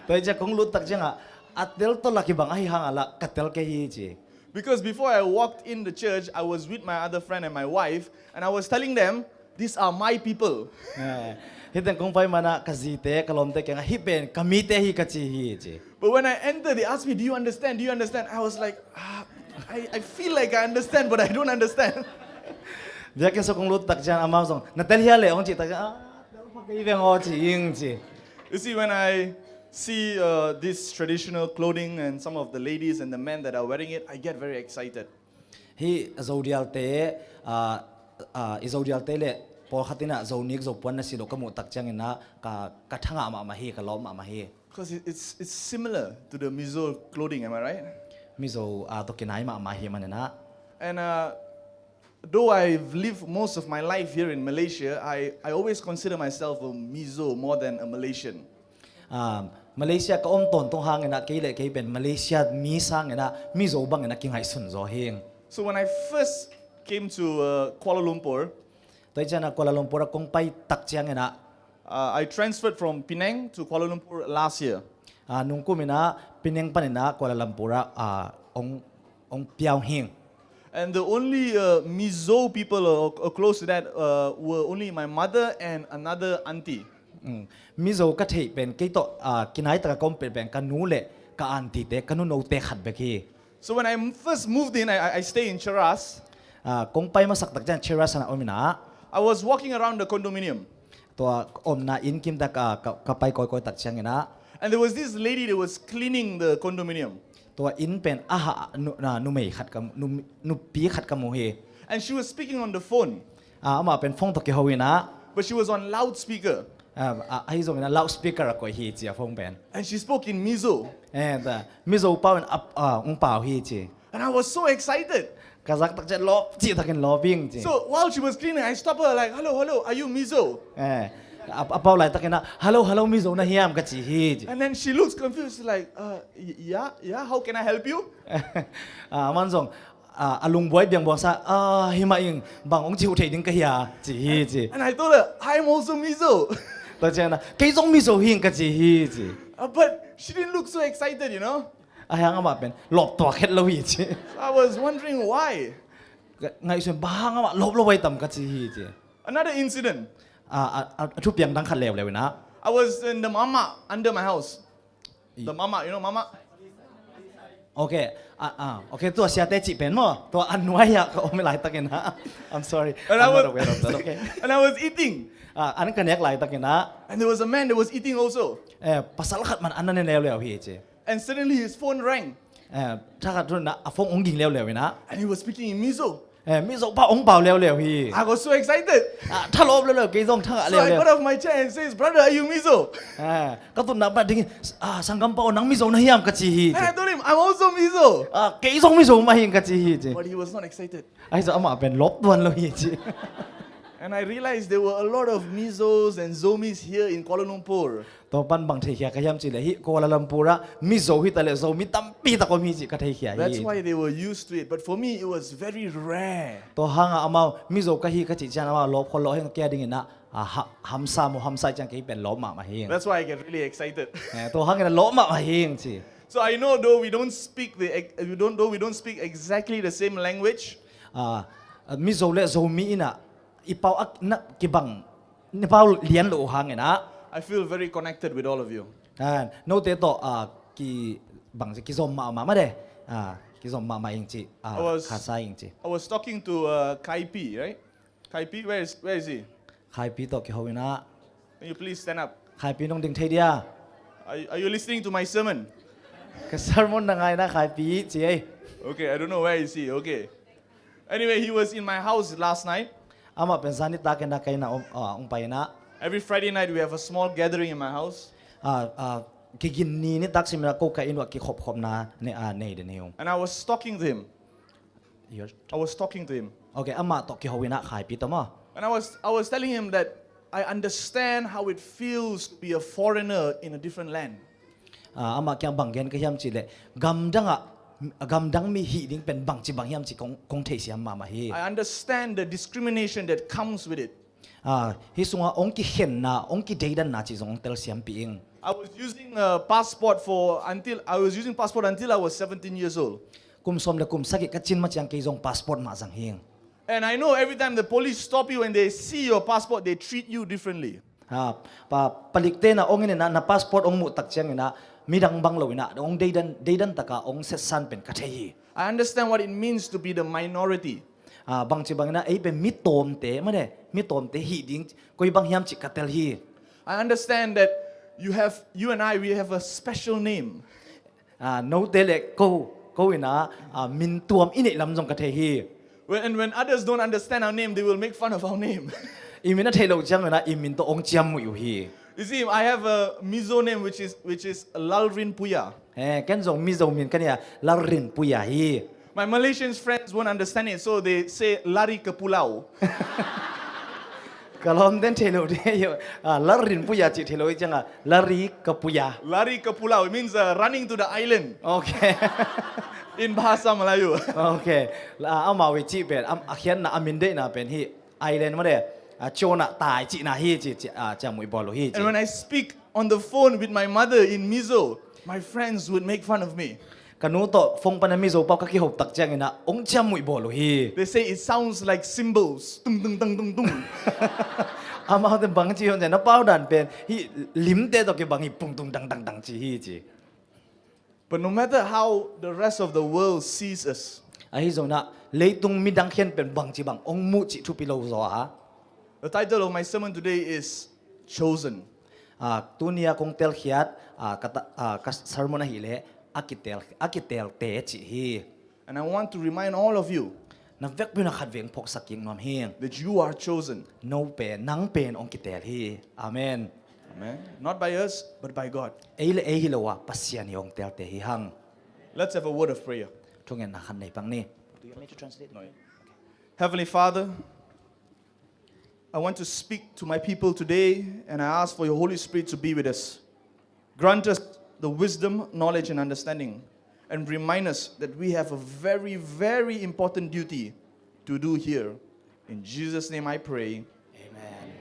Tua hi ciang kong lut tak ciangah a tel tawh la kibang ahi hang a la ka tel kei hi ci. Because before I walked in the church, I was with my other friend and my wife, and I was telling them, "These are my people." Eh, hih teng kong pai manah ka zite, ka lawmte kiangah hih pen ka mite hi ka ci hi ci. But when I enter, they ask me, "Do you understand? Do you understand?" I was like, "Ah, I, I feel like I understand, but I don't understand." Biakinn sung kong lut tak ciang amau zong, "Na tel hia le?" hong cih tak ciang, ah, Kei veng aw ci ing ci. You see, when I see uh, this traditional clothing and some of the ladies and the men that are wearing it, I get very excited. Hih Zodialte, ah, ah, i Zodialte le pawlkhat in ah Zonik Zopuan na si lo ka muh tak ciangin ah ka, ka thangah mahmah hi, ka lawm mahmah hi. Because it, it's, it's similar to the Mizo clothing, am I right? Mizo, ah, tawh kinai mahmah hi manin ah. And uh, though I've lived most of my life here in Malaysia, I, I always consider myself a Mizo more than a Malaysian. Ah, Malaysia ka om tawntung hangin ah kei le kei pen Malaysia mi sangin ah Mizo bangin ah kingaihsun zaw hing. So when I first came to uh, Kuala Lumpur, tua hi ciangin ah Kuala Lumpur ah kong pai tak ciangin ah, uh, I transferred from Penang to Kuala Lumpur last year. Ah, nungkum in ah Penang panin ah Kuala Lumpur ah, ah, ong, ong piau hing. And the only uh, Mizo people uh, uh, close to that uh, were only my mother and another auntie. Mm. Mizo ka theih pen kei tawh, ah, kinai taka ka om pen, pen ka nu le ka auntie te, ka nuno te khat bek hi. So when I first moved in, I, I, I stay in Cheras. Ah, kong pai masak tak ciang Cheras ah na om in ah. I was walking around the condominium. Tua omna inn kim tak ah ka, ka pai kawikawi tak ciangin ah. And there was this lady that was cleaning the condominium. Tua inn pen a hah nu, na, numei khat ka, nu, nupi khat ka mu hi. And she was speaking on the phone. Ah, amah pen phone tawh kiho in ah. But she was on loudspeaker. Ah, ah, ahi zongin ah loudspeaker ah koih hi ci a phone pen. And she spoke in Mizo. Eh, ta, Mizo pau in ah, ah, ong pau hi ci. And I was so excited. Ka zak tak ciang lawp, cih takin lawp ing ci. So while she was cleaning, I stopped her like, "Hello, hello, are you Mizo?" Eh, a, a pau laitakin ah, "Hello, hello, Mizo na hiam?" ka ci hi ci. And then she looks confused like, uh, y- "Yeah, yeah, how can I help you?" Ah, aman zong, ah, a lungbuai biangbuang sa, "Ah, hi mah ing, bang ong ci uh thei ding ka hia?" ci hi ci. And I told her, "I'm also Mizo." Tua ciang ah, "Kei zong Mizo hi ing," ka ci hi ci. Uh, but she didn't look so excited, you know. Ahi hang amah pen lawp tuak het lo hi ci. So I was wondering why. Ngaihsun bang hang amah lawp lo vai tam ka ci hi ci. Another incident. Ah, ah, ah, a thupiang dang khat leuleu in ah. I was in the mamak under my house. The mamak, you know mamak? Okay. Ah, ah. Okay, tua siate cih pen maw. Tua a nuai ah ka om laitakin ah. I'm sorry. And I was, okay. And I was eating. Ah, an ka nek laitakin ah. And there was a man that was eating also. Eh, pasal khat man an na ne leuleu hi ci. And suddenly his phone rang. Eh, thakhat thun ah a phone ong ging leuleu in ah. And he was speaking in Mizo. Eh, Mizo pau ong pau leuleu hi. I got so excited. Ah, thalawp leuleu, kei zong thangah leuleu. So I got off my chair and says, "Brother, are you Mizo?" Eh, ka tutna pan dingin, "Ah, sanggam pau, nang Mizo na hiam?" ka ci hi ci. And I told him, "I'm also Mizo." Ah, "Kei zong Mizo mah hi ing," ka ci hi ci. But he was not excited. Ahi zong amah pen lawp tuan lo hi ci. And I realized there were a lot of Mizos and Zomis here in Kuala Lumpur. Tua pan bang theikhia ka hiam cih leh hih Kuala Lumpur ah Mizo hi ta leh Zomi tampi tak om hi cih ka theikhia hi. That's why they were used to it. But for me, it was very rare. Tua hangah amau Mizo ka hi ka cih ciang amau lawp khol lo heng, kei a dingin ah, ah, ha, hamsa maw, hamsa ciang kei pen lawp mahmah hi. That's why I get really excited. Eh, tua hangin ah lawp mahmah hi ci. So I know though we don't speak the ex- we don't though we don't speak exactly the same language. Ah, Mizo le Zomi in ah i pau a na kibang, na pau lian lo uh hangin ah. I feel very connected with all of you. Ah, note tawh, ah, ki bang ci, kizom mahmah mah de. Ah, kizom mahmah ing ci. Ah, I was, khasa ing ci. I was talking to uh, Kaipi, right? Kaipi, where is where is he? Kaipi tawh kiho in ah. Can you please stand up? Kaipi, nong ding thei dia? Are, you- are you listening to my sermon? Ka sermon na ngai na Kaipi ci ei. Okay, I don't know where is he. Okay. Anyway, he was in my house last night. Amah pen zani takin ah ka inn ah ong, ah, ong pai in ah. Every Friday night we have a small gathering in my house. Ah, ah, kigin ni nitak sim in ah ko ka inn uah kikhopkhopna nei, ah, nei den hi ung. And I was talking to him. You're I was talking to him. Okay, amah tawh kiho in ah Kaipi tawh maw. And I was I was telling him that I understand how it feels to be a foreigner in a different land. Ah, amah kiang bang gen ka hiam cih leh gamdang ah, gamdang mi hih ding pen bangci bang hiam cih kong, kong theisiam mahmah hi. I understand the discrimination that comes with it. Ah, hih sungah ong kikhenna, ong kideidanna cih zong ong telsiampih ing. I was using a passport for until I was using passport until I was seventeen years old. Kum sawm le kum sagih ka cin ma ciang kei zong passport mah zang hing. And I know every time the police stop you and they see your passport, they treat you differently. Ha, pa, palikte na ong in ah na passport ong muh tak ciangin ah midang bang lo in ah ong deidan, deidan taka ong setsan pen ka thei hi. I understand what it means to be the minority. Ah, bangci bangin ah ei pen mi tawmte mah de, mi tawmte hih ding koi bang hiam cih ka tel hi. I understand that you have, you and I, we have a special name. Ah, note le ko, ko in ah, ah, min tuam i neih lam zong ka thei hi. When, and when others don't understand our name, they will make fun of our name. I min a thei lo ciang in ah, i min tawh ong ciammuih uh hi. You see, I have a Mizo name which is, which is Lalrinpuia. Eh, ken zong Mizo min ka nei a, Lalrinpuia hi. My Malaysian friends won't understand it, so they say Lari ke Pulau. Ka lawm ten thei lo ding hi. Ah, Lalrinpuia cih thei lo hi ciang a, Lari ke Puia. Lari ke Pulau, it means, uh, running to the island. Okay. In Bahasa Melayu. Okay. Ah, amau i cih pen, am, a khiatna, a min deihna pen hi. Island mah de, ah, cion ah tai cihna hi ci, ci, ah, ciammuih bawl uh hi ci. And when I speak on the phone with my mother in Mizo, my friends would make fun of me. Ka nu tawh phone pan a Mizo pau ka kihop tak ciang in ah ong ciammuih bawl uh hi. They say it sounds like cymbals. Tung, tung, tung, tung, tung. Amau ten bang ci uh hiam cih leh, na pau dan pen hih limte tawh kibang hi, pung tung dang dang dang ci hi ci. But no matter how the rest of the world sees us, ahi zongin ah leitung midang khempeuh in bangci bang ong muh cih thupi lo zaw a. The title of my sermon today is Chosen. Ah, tuni a kong telkhiat, ah, ka ta-, ah, ka sermon ahih leh a kitel, a kitelte cih hi. And I want to remind all of you, na vekpi un ah khatvei ong phawksak kik nuam hi ing, that you are chosen. No pen, nang pen ong kitel hi. Amen. Amen. Not by us, but by God. Ei le ei hi lo a, Pasian in ong telte hi hang. Let's have a word of prayer. Thungetna khat nei pak ni. Do you want me to translate? No. Heavenly Father, I want to speak to my people today, and I ask for your Holy Spirit to be with us. Grant us the wisdom, knowledge, and understanding, and remind us that we have a very, very important duty to do here. In Jesus' name I pray. Amen.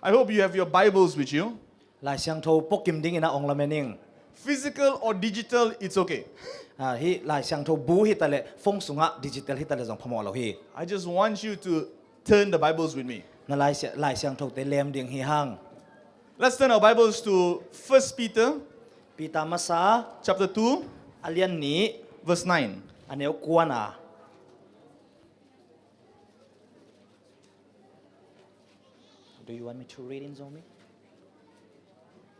I hope you have your Bibles with you. Lai Siangtho puakim dingin ah ong lamen ing. Physical or digital, it's okay. Ah, hih Lai Siangtho bu hi ta leh, phone sungah digital hi ta leh zong phamawh lo hi. I just want you to turn the Bibles with me. Na Lai Sia-, Lai Siangthote lem ding hi hang. Let's turn our Bibles to First Peter, Peter Masa, chapter two, a lian nih, verse nine, a neu kuana. Do you want me to read in Zomi?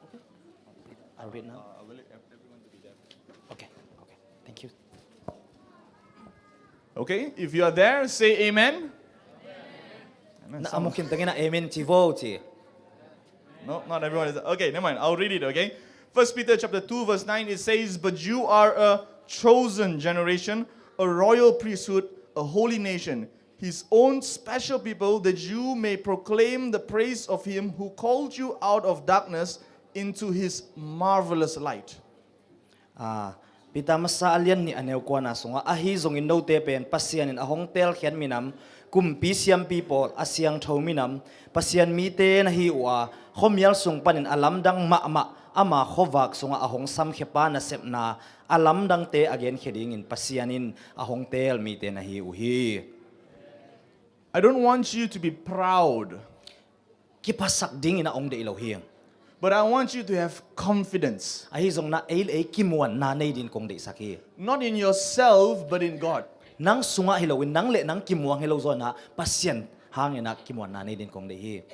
Okay. I'll read now. Uh, I will everyone to be there. Okay, okay. Thank you. Okay, if you are there, say amen. Amen. Na a mu khin tengin ah amen ci vo ci. No, not everyone is. Okay, never mind. I'll read it, okay? First Peter chapter two, verse nine, it says, "But you are a chosen generation, a royal priesthood, a holy nation, his own special people, that you may proclaim the praise of him who called you out of darkness into his marvelous light." Ah, Peter Masa a lian nih a neu kuana sungah, "Ahi zongin note pen Pasian in a hong telkhiat minam, kumpi siampi pawl, a siangtho minam, Pasian mite na hi uh a, khuamial sung panin a lamdang mahmah, ama khuavak sungah a hong samkhia pa nasepna a lamdangte a genkhia dingin Pasian in a hong tel mite na hi uh hi." I don't want you to be proud. Kiphasak dingin ah ong deih lo hi. But I want you to have confidence. Ahi zongin ah ei le ei kimuanna nei dingin kong deihsak hi. Not in yourself, but in God. Nang sungah hi loin, nang le nang kimuang hi lo zaw in ah, Pasian hangin ah kimuanna nei dingin kong deih hi.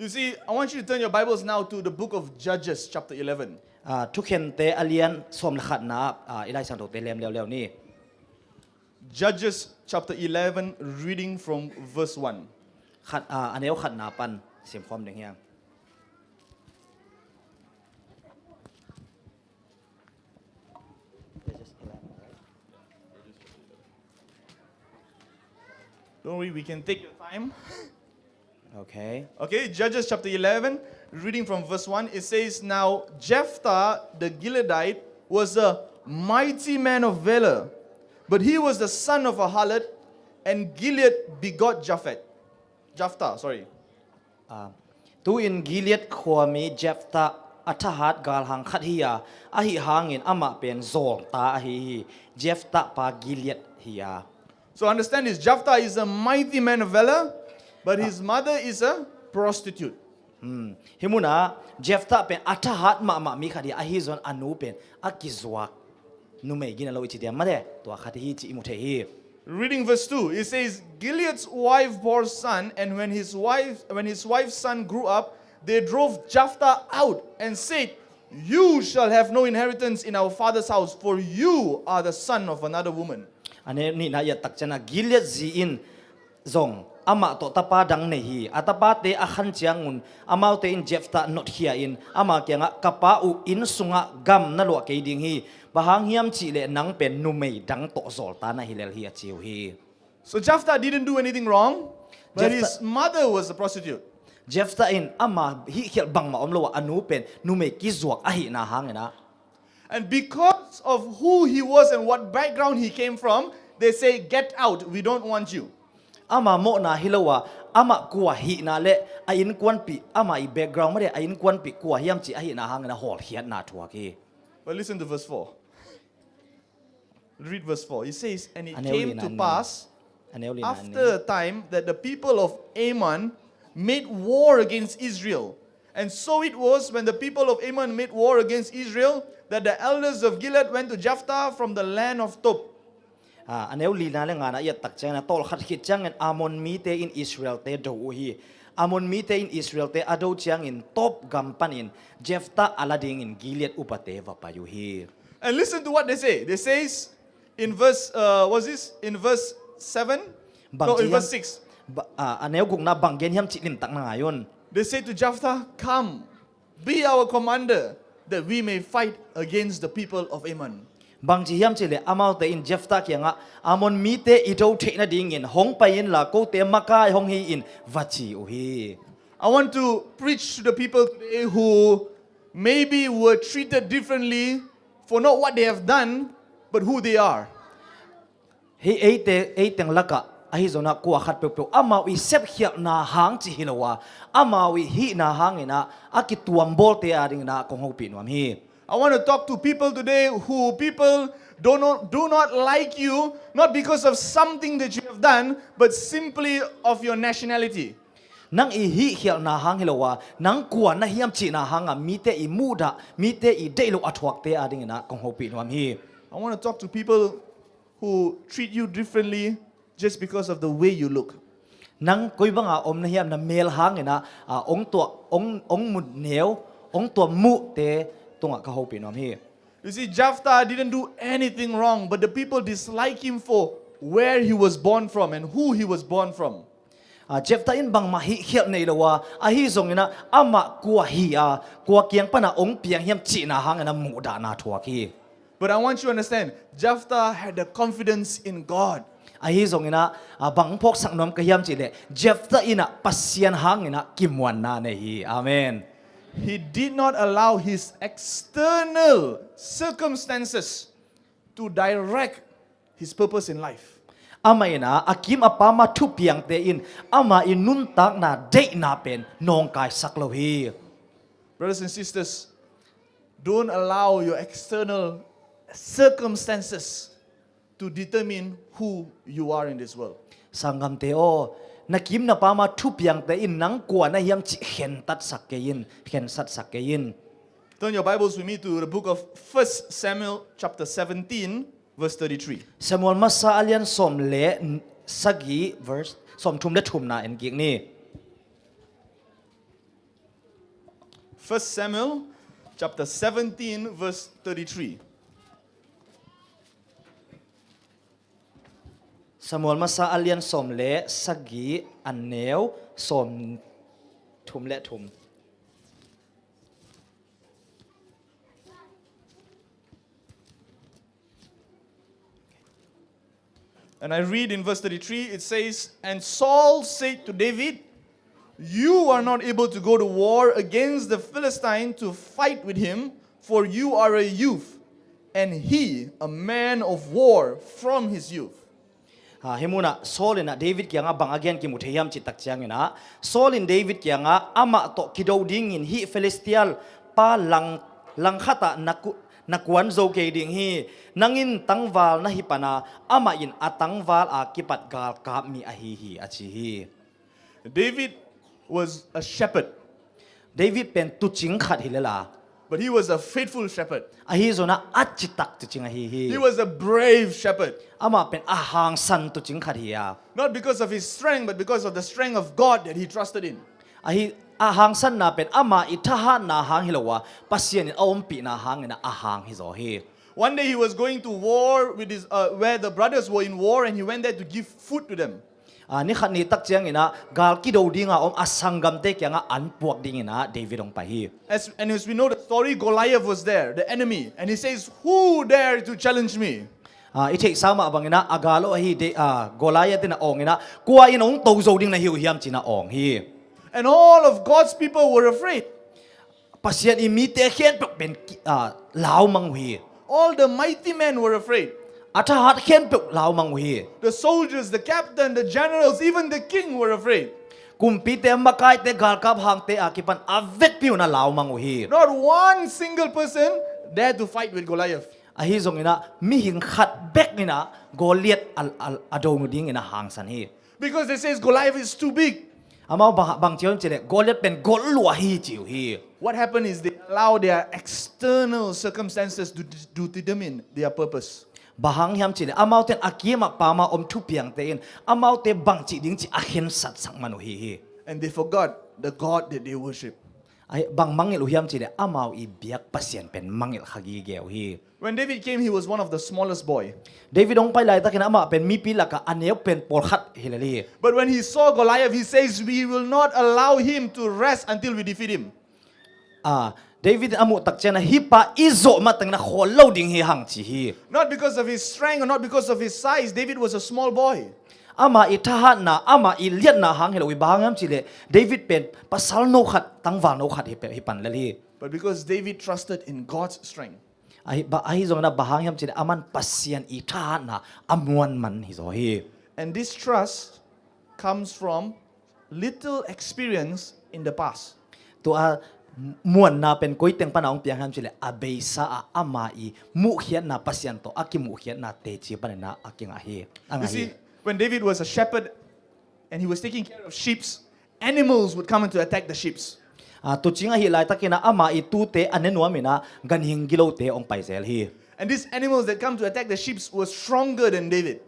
You see, I want you to turn your Bibles now to the book of Judges, chapter eleven. Ah, Thukhente a lian sawm le khatna, ah, i Lai Siangthote lem leuleu ni. Judges chapter eleven, reading from verse one. Khat, ah, a neu khatna pan simkhawm ding hi hang. Don't worry, we can take your time. Okay. Okay, Judges chapter eleven, reading from verse one, it says, "Now Jephthah the Gileadite was a mighty man of valor, but he was the son of a harlot, and Gilead begot Japhet." Jephthah, sorry. Ah, tu-in Gilead khuami Jephthah a thahat galhang khat hi a, ahi hangin amah pen zawlta ahi hi. Jephthah pa Gilead hi a. So understand this, Jephthah is a mighty man of valor, but his mother is a prostitute. Hmm. Hih munah Jephthah pen a thahat mahmah mi khat hi a, ahi zongin a nu pen a kizuak numei gina lo i ci diam mah de, tua khat hi ci i mu thei hi. Reading verse two, it says, "Gilead's wife bore son, and when his wife, when his wife's son grew up, They drove Jephthah out and said, "You shall have no inheritance in our father's house, for you are the son of another woman." A neu nihna i et tak ciangin ah, Gilead zi in zong amah tawh tapa dang nei hi. A tapate a khan ciangun amaute in Jephthah notkhia in ama kiangah, "Ka pa uh inn sungah gam na luah kei ding hi. Bang hang hiam cihleh nang pen numei dang tawh zawlta na hi lel hi," a ci uh hi. So Jephthah didn't do anything wrong, but Jephthah his mother was a prostitute. Jephthah in ama hihkhialh bangmah om lo ah, a nu pen numei kizuak ahihna hangin ah. And because of who he was and what background he came from, they say, "Get out, we don't want you." Ama mawhna hi lo a, amah kua hihna le a innkuanpih, ama i background mah le a innkuanpih kua hiam cih ahihna hangin a hawlkhiatna thuak hi. But listen to verse four. Read verse four. It says, "And it came to pass after a time that the people of Ammon made war against Israel. And so it was, when the people of Ammon made war against Israel, that the elders of Gilead went to Jephthah from the land of Tob." A, a neu lina le ngana i et tak ciangin a, tawlkhat khit ciangin Ammon mite in Israelte do uh hi. Ammon mite in Israelte a do ciangin Tob gam panin Jephthah a la dingin Gilead upate va pai uh hi. And listen to what they say. They says in verse, uh, what's this? In verse seven? No, in verse six. A, a neu gukna bang gen hiam cih limtak na ngai un. They say to Jephthah, "Come, be our commander, that we may fight against the people of Ammon." Bang ci hiam cihleh amaute in Jephthah kiangah, "Ammon mite i do theih nadingin hong pai inla, kote makai hong hi in," va ci uh hi. I want to preach to the people today who maybe were treated differently for not what they have done, but who they are. Hih eite, eiteng lakah ahi zongin ah kua khat peuhpeuh amau i sepkhialhna hang cih hi lo a, amau i hihna hangin ah a kituambawlte adingin ah kong hopih nuam hi. I want to talk to people today who people do not, do not like you, not because of something that you have done, but simply of your nationality. Nang i hihkhialhna hang hi lo a, nang kua na hiam cihna hangah mite i muhdah, mite i deih loh a thuakte adingin ah kong hopih nuam hi. I want to talk to people who treat you differently just because of the way you look. Nang koi banga om na hiam, na mel hangin ah, a, ong tuah, ong, ong mut neu, ong tuah muhte tungah ka hopih nuam hi. You see, Jephthah didn't do anything wrong, but the people dislike him for where he was born from and who he was born from. A, Jephthah in bangmah hihkhialh nei lo a, ahi zongin ah amah kua hi a, kua kiang pana ong piang hiam cihna hangin ah muhdahna thuak hi. But I want you to understand, Jephthah had the confidence in God. Ahi zongin ah, a, bang phawksak nuam ka hiam cihleh, Jephthah in ah Pasian hangin ah kimuanna nei hi. Amen. He did not allow his external circumstances to direct his purpose in life. Amah in ah a kim a pam a thupiangte in ama i nuntakna deihna pen nawngkaisak lo hi. Brothers and sisters, don't allow your external circumstances to determine who you are in this world. Sanggamte aw, na kim na pam a thupiangte in nang kua na hiam cih khentatsak kei in, khensatsak kei in. Turn your Bibles with me to the book of First Samuel chapter seventeen, verse thirty-three. Samuel masa a lian sawm le sagih, verse sawmthum le thumna en kik ni. First Samuel chapter seventeen, verse thirty-three. Samuel masa a lian sawm le sagih, a neu sawmthum le thum. And I read in verse thirty-three, it says, "And Saul said to David, 'You are not able to go to war against the Philistine to fight with him, for you are a youth, and he a man of war from his youth.'" Ha, hih munah Saul in ah David kiangah bang a gen kimu thei hiam cih tak ciangin ah, Saul in David kiangah, "Amah tawh kido dingin hih Filistia pa lang, langkhat ah na ku-, na kuan zo kei ding hi. Nang in tangval na hi pana, amah in a tangval a kipat galkap mi ahi hi," a ci hi. David was a shepherd. David pen tuucing khat hi lel a. But he was a faithful shepherd. Ahi zongin ah a citak tuucing ahi hi. He was a brave shepherd. Amah pen a hangsan tuucing khat hi a. Not because of his strength, but because of the strength of God that he trusted in. Ahi, a hangsanna pen ama i thahatna hang hi lo a, Pasian in a ompihna hangin a hang hi zaw hi. One day he was going to war with his, uh, where the brothers were in war, and he went there to give food to them. Ah, ni khat ni tak ciangin ah gal kido dinga om a sanggamte kiangah an puak dingin ah David hong pai hi. As, and as we know the story, Goliath was there, the enemy, and he says, "Who dare to challenge me?" Ah, i theihsa mah bangin ah a gal uh ahi De-, ah, Goliath in a awngin ah, "Kua in hong to zo ding na hi uh hiam?" ci-in a awng hi. And all of God's people were afraid. Pasian i mite khempeuh pen ki-, ah, laumang uh hi. All the mighty men were afraid. A thahat khempeuh laumang uh hi. The soldiers, the captain, the generals, even the king were afraid. Kumpite, makaite, galkap hangte a kipan a vekpi un a laumang uh hi. Not one single person dared to fight with Goliath. Ahi zongin ah mihing khat bek in ah Goliath a, a, a do dingin a hangsan hi. Because they says Goliath is too big. Amau bang, bang ci hiam cih leh Goliath pen gol lua hi ci uh hi. What happened is they allow their external circumstances to, to determine their purpose. Bang hang hiam cih leh amaute in a kimah pamah om thupiangte in amaute bang cih ding cih a khensatsak man uh hi hi. And they forgot the God that they worship. Ahi, bang mangngilh uh hiam cih leh amau i biak Pasian pen mangngilh kha gige uh hi. When David came, he was one of the smallest boy. David hong pai laitakin amah pen mipi lakah a neu pen pawlkhat hi lel hi. But when he saw Goliath, he says, "We will not allow him to rest until we defeat him." Ah, David a muh tak ciangin ah hih pa i zawh matengin a khawl lo ding hi hang ci hi. Not because of his strength or not because of his size, David was a small boy. Ama i thahatna, ama i liatna hang hi lo hi. Bang hang hiam cih leh David pen pasal no khat, tangval no khat hi pe-, hi pan lel hi. But because David trusted in God's strength. Ahi, ba, ahi zongin ah bang hang hiam cih leh aman Pasian i thahatna a muan man hi zaw hi. And this trust comes from little experience in the past. Tua muanna pen koi teng pana hong piang hiam cih leh a beisa ah ama i muhkhiatna, Pasian tawh a kimuhkhiatna teci panin ah a kingah hi. A ngah hi. You see, when David was a shepherd and he was taking care of sheep, animals would come and to attack the sheep. Ah, tuucing ahih laitakin ah ama i tuute a ne nuamin ah ganhing gilote hong pai zel hi. And these animals that come to attack the sheep were stronger than David.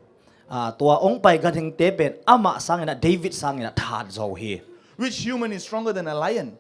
Ah, tua hong pai ganhingte pen amah sangin ah, David sangin ah thahat zaw uh hi. Which human is stronger than a lion?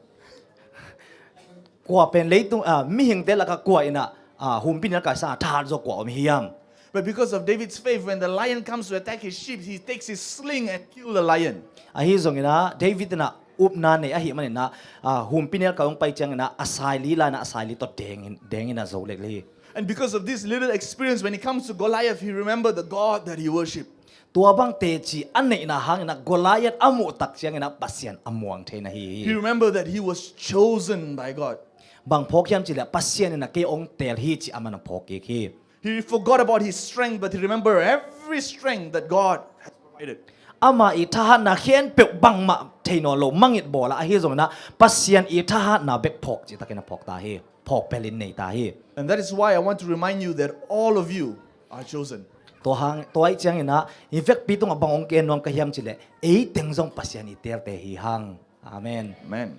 Kua pen leitung, ah, mihingte lakah kua in ah, ah, humpinelkai sangah thahat zaw kua om hiam? But because of David's faith, when the lion comes to attack his sheep, he takes his sling and kill the lion. Ahi zongin ah David in ah upna nei ahih manin ah, ah, humpinelkai hong pai ciangin ah a saili la-in ah a saili tawh dengin, dengin ah zo lel hi. And because of this little experience, when it comes to Goliath, he remembered the God that he worshipped. Tua bang teci a neihna hangin ah Goliath a muh tak ciangin ah Pasian a muang thei na hi hi. He remembered that he was chosen by God. Bang phawk hiam cih leh Pasian in ah kei hong teel hi ci-in aman a phawk kik hi. He forgot about his strength, but he remembered every strength that God has provided. Ama i thahatna khempeuh bangmah thei nawn lo, mangngilh bawl a, ahi zongin ah Pasian i thahatna bek phawk cihtakin a phawk ta hi. Phawk pelin nei ta hi. And that is why I want to remind you that all of you are chosen. Tua hang, tua ahih ciangin ah i vekpi tungah bang hong gen nuam ka hiam cih leh, ei teng zong Pasian i teelte hi hang. Amen. Amen.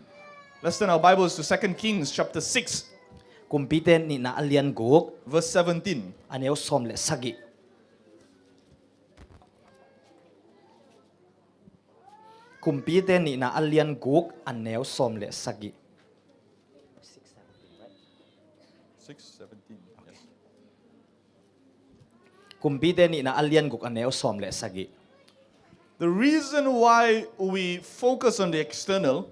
Let's turn our Bibles to Second Kings chapter six. Kumpite nihna a lian guk. Verse seventeen. A neu sawm le sagih. Kumpite nihna a lian guk a neu sawm le sagih. Six seventeen. Yes. Kumpite nihna a lian guk a neu sawm le sagih. The reason why we focus on the external,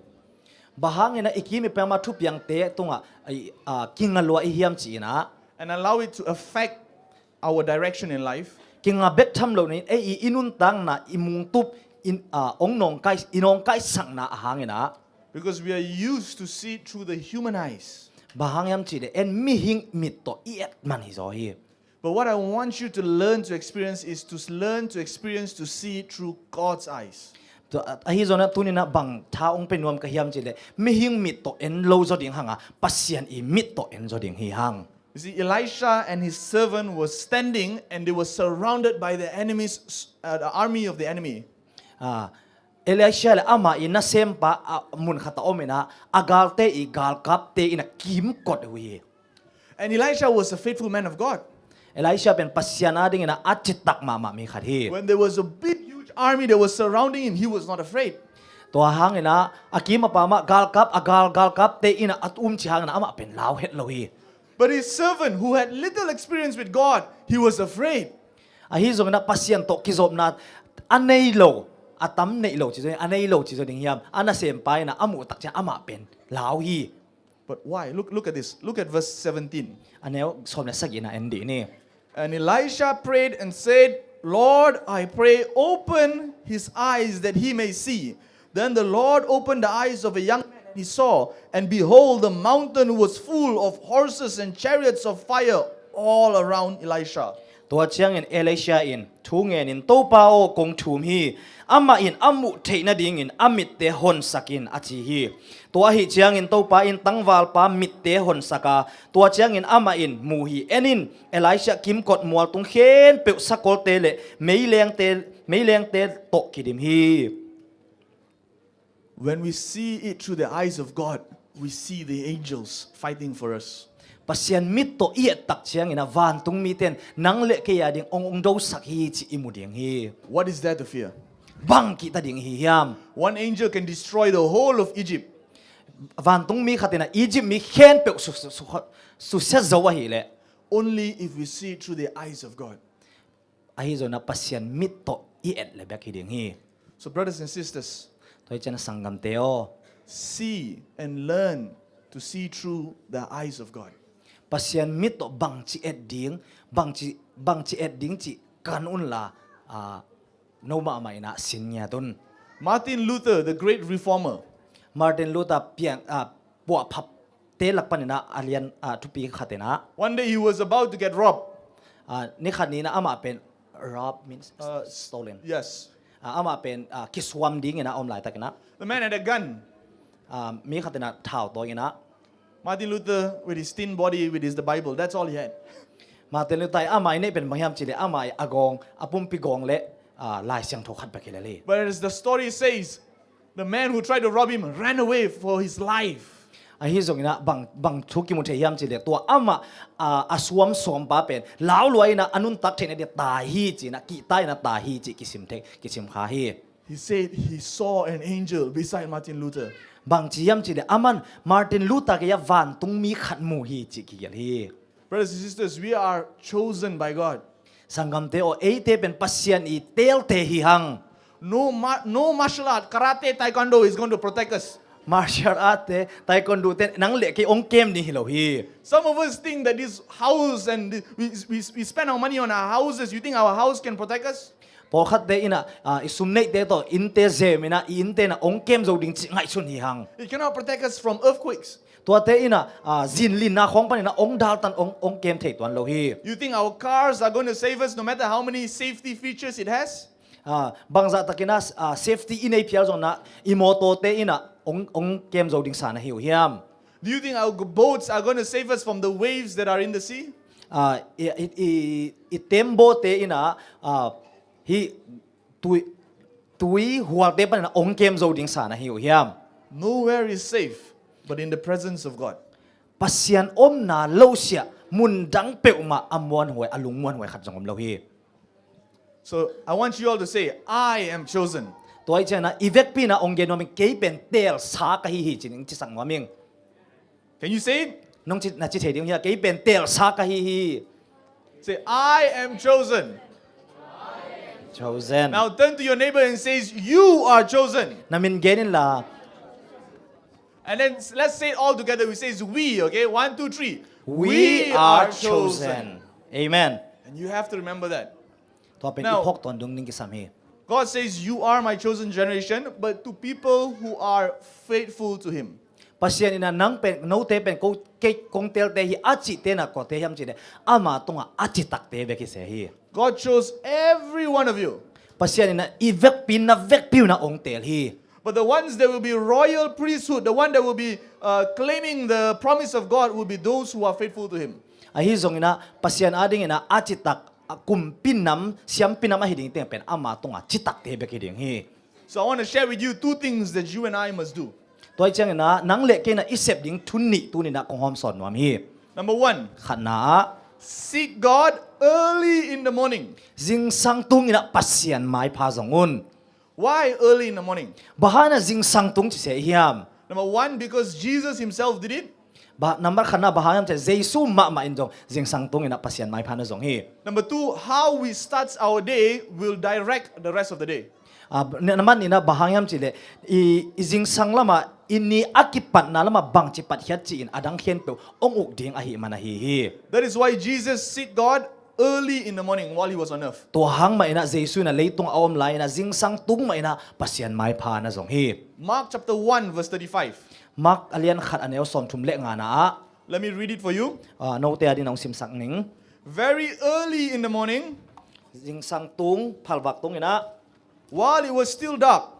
bang hangin ah i kim i pam a thupiangte tungah i, ah, kinga lua i hiam cih in ah, and allow it to affect our direction in life, kinga bek tham lo-in ei i, i nuntakna, i mungtup in, ah, hong nawngkai, i nawngkaisakna a hangin ah. Because we are used to see it through the human eyes. Bang hang hiam cih leh en mihing mit tawh i et man hi zaw hi. But what I want you to learn to experience is to learn to experience, to see it through God's eyes. Tua, ahi zongin ah tuni-in ah bang tha hong pe nuam ka hiam cih leh mihing mit tawh en lo zaw ding hang a, Pasian i mit tawh en zaw ding hi hang. You see, Elisha and his servant were standing and they were surrounded by the enemy's, uh, the army of the enemy. Ah, Elisha le ama i nasempa, ah, mun khat ah om in ah, a galte i galkapte in ah kimkot uh hi. And Elisha was a faithful man of God. Elisha pen Pasian adingin ah a citak mahmah mi khat hi. When there was a big, huge army that was surrounding him, he was not afraid. Tua hangin ah a kim a pam ah galkap, a gal galkapte in ah a um cih hangin ah amah pen lau het lo hi. But his servant who had little experience with God, he was afraid. Ahi zongin ah Pasian tawh kizopna a nei lo, a tam nei lo cih zong, a nei lo cih zong ding hiam, a nasempa in ah a muh tak ciang amah pen lau hi. But why? Look, look at this. Look at verse seventeen. A neu sawm le sagihna en dih ni. And Elisha prayed and said, "Lord, I pray, open his eyes that he may see." Then the Lord opened the eyes of a young man, and he saw, and behold, the mountain was full of horses and chariots of fire all around Elisha. Tua ciangin Elisha in thu ngenin, "Topa aw, kong thum hi, amah in a muh theih nadingin a mitte honsak in," a ci hi. Tua ahih ciangin Topa in tangvalpa mitte honsak a, tua ciangin amah in mu hi. En in, Elisha kimkot mualtung khempeuh sakolte le meilengte, meilengte tawh kidim hi. When we see it through the eyes of God, we see the angels fighting for us. Pasian mit tawh i et tak ciangin ah vantung mite in nang le kei a ding ong, ong dosak hi cih i mu ding hi. What is there to fear? Bang kihta ding hi hiam? One angel can destroy the whole of Egypt. Vantung mi khat in ah Egypt mi khempeuh su, su, su, susia zo ahih leh. Only if we see it through the eyes of God. Ahi zongin ah Pasian mit tawh i et le bek hi ding hi. So, brothers and sisters, tua hi ciangin ah sanggamte aw, see and learn to see through the eyes of God. Pasian mit tawh bangci et ding, bangci, bangci et ding cih kan unla, ah, no mahmah in ah sin ngiat un. Martin Luther, the great reformer. Martin Luther piang, ah, puahphap te lak panin ah a lian, ah, thupi khat in ah. One day he was about to get robbed. Ah, ni khat ni in ah amah pen, rob means, uh, stolen. Yes. Ah, amah pen, ah, kisuam dingin ah a om laitakin ah. The man had a gun. Ah, mi khat in ah thau tawi in ah. Martin Luther, with his thin body, with his, the Bible, that's all he had. Martin Luther, amah i neih pen bang hiam cih leh amah i a gawng, a pumpi gawng le, ah, Lai Siangtho khat bek hi lel hi. But as the story says, the man who tried to rob him ran away for his life. Ahi zongin ah bang, bang thu kimu thei hiam cih leh tua amah, ah, a suam suampa pen lau lua in ah a nuntak theih nading tai hi ci-in ah, kihta in ah tai hi cih kisim thei, kisim kha hi. He said he saw an angel beside Martin Luther. Bangci hiam cih leh aman Martin Luther kiangah vantung mi khat mu hi cih kigelh hi. Brothers and sisters, we are chosen by God. Sanggamte aw, eite pen Pasian i teelte hi hang. No ma-, no martial art, karate, taekwondo is going to protect us. Martial art te, taekwondo te nang le kei ong kem ding hi lo hi. Some of us think that this house and the, we, we, we spend our money on our houses. You think our house can protect us? Pawlkhatte in ah, ah, i sum neihte tawh innte zem in ah, i innte in ah ong kem zo ding cih ngaihsun hi hang. It cannot protect us from earthquakes. Tuate in ah, ah, zinlinna khawng panin ah ong daltan, ong, ong kem thei tuan lo hi. You think our cars are going to save us no matter how many safety features it has? Ah, bangzah takin ah, ah, safety i nei phial zongin ah i mawtawte in ah ong, ong kem zo ding sa na hi uh hiam? Do you think our boats are going to save us from the waves that are in the sea? Ah, i, i, i, i tembaw te in ah, ah, hih tui, tui hualte panin ah ong kem zo ding sa na hi uh hiam? Nowhere is safe but in the presence of God. Pasian omna lo siah mun dang peuhmah a muanhuai, a lungmuanhuai khat zong om lo hi. So I want you all to say, "I am chosen." Tua hi ciangin ah i vekpi in ah ong gen nuam ing, kei pen teelsa ka hi hi ci-in ong cisak nuam ing. Can you say it? Nong ci, na ci thei ding hia, kei pen teelsa ka hi hi. Say, "I am chosen." Chosen. Now turn to your neighbor and says, "You are chosen." Na min gen inla. And then s-, let's say it all together. We says, "We," okay? One, two, three. We are chosen. Amen. And you have to remember that. Tua pen i phawk tawn ding kisam hi. God says, "You are my chosen generation," but to people who are faithful to Him. Pasian in ah nang pen, note pen ko, kei kong teelte hi a cihte in ah kuate hiam cih leh ama tungah a citakte bek hi se hi. God chose every one of you. Pasian in ah i vekpi, na vekpi un ah ong teel hi. But the ones that will be royal priesthood, the one that will be, uh, claiming the promise of God, will be those who are faithful to Him. Ahi zongin ah Pasian adingin ah a citak, a kumpi nam, siampi nam ahi ding teng pen ama tungah citakte bek hi ding hi. So I want to share with you two things that you and I must do. Tua hi ciangin ah nang le kei in ah i sep ding thu nih tuni in ah kong hawmsawn nuam hi. Number one. Khatna ah, seek God early in the morning. Zingsang tungin ah Pasian maipha zong un. Why early in the morning? Bang hang in ah zingsang tung ci se hiam? Number one, because Jesus himself did it. Bang, number khatna bang hang hiam cih leh Jesu mahmah in zong zingsang tung in ah Pasian maipha na zong hi. Number two, how we start our day will direct the rest of the day. Ah, na, na man in ah bang hang hiam cih leh i, i zingsang lamah i ni a kipatna lamah bangci patkhiat ci-in a dang khempeuh hong uk ding ahih man ahi hi. That is why Jesus seek God early in the morning while he was on earth. Tua hang mah in ah Jesu in ah leitung a om lai in ah zingsang tung mah in ah Pasian maipha na zong hi. Mark chapter one verse thirty-five. Mark a lian khat a neu sawmthum le ngana ah. Let me read it for you. Ah, note a dingin hong simsak ning. Very early in the morning. Zingsang tung, phalvak tung in ah. While it was still dark,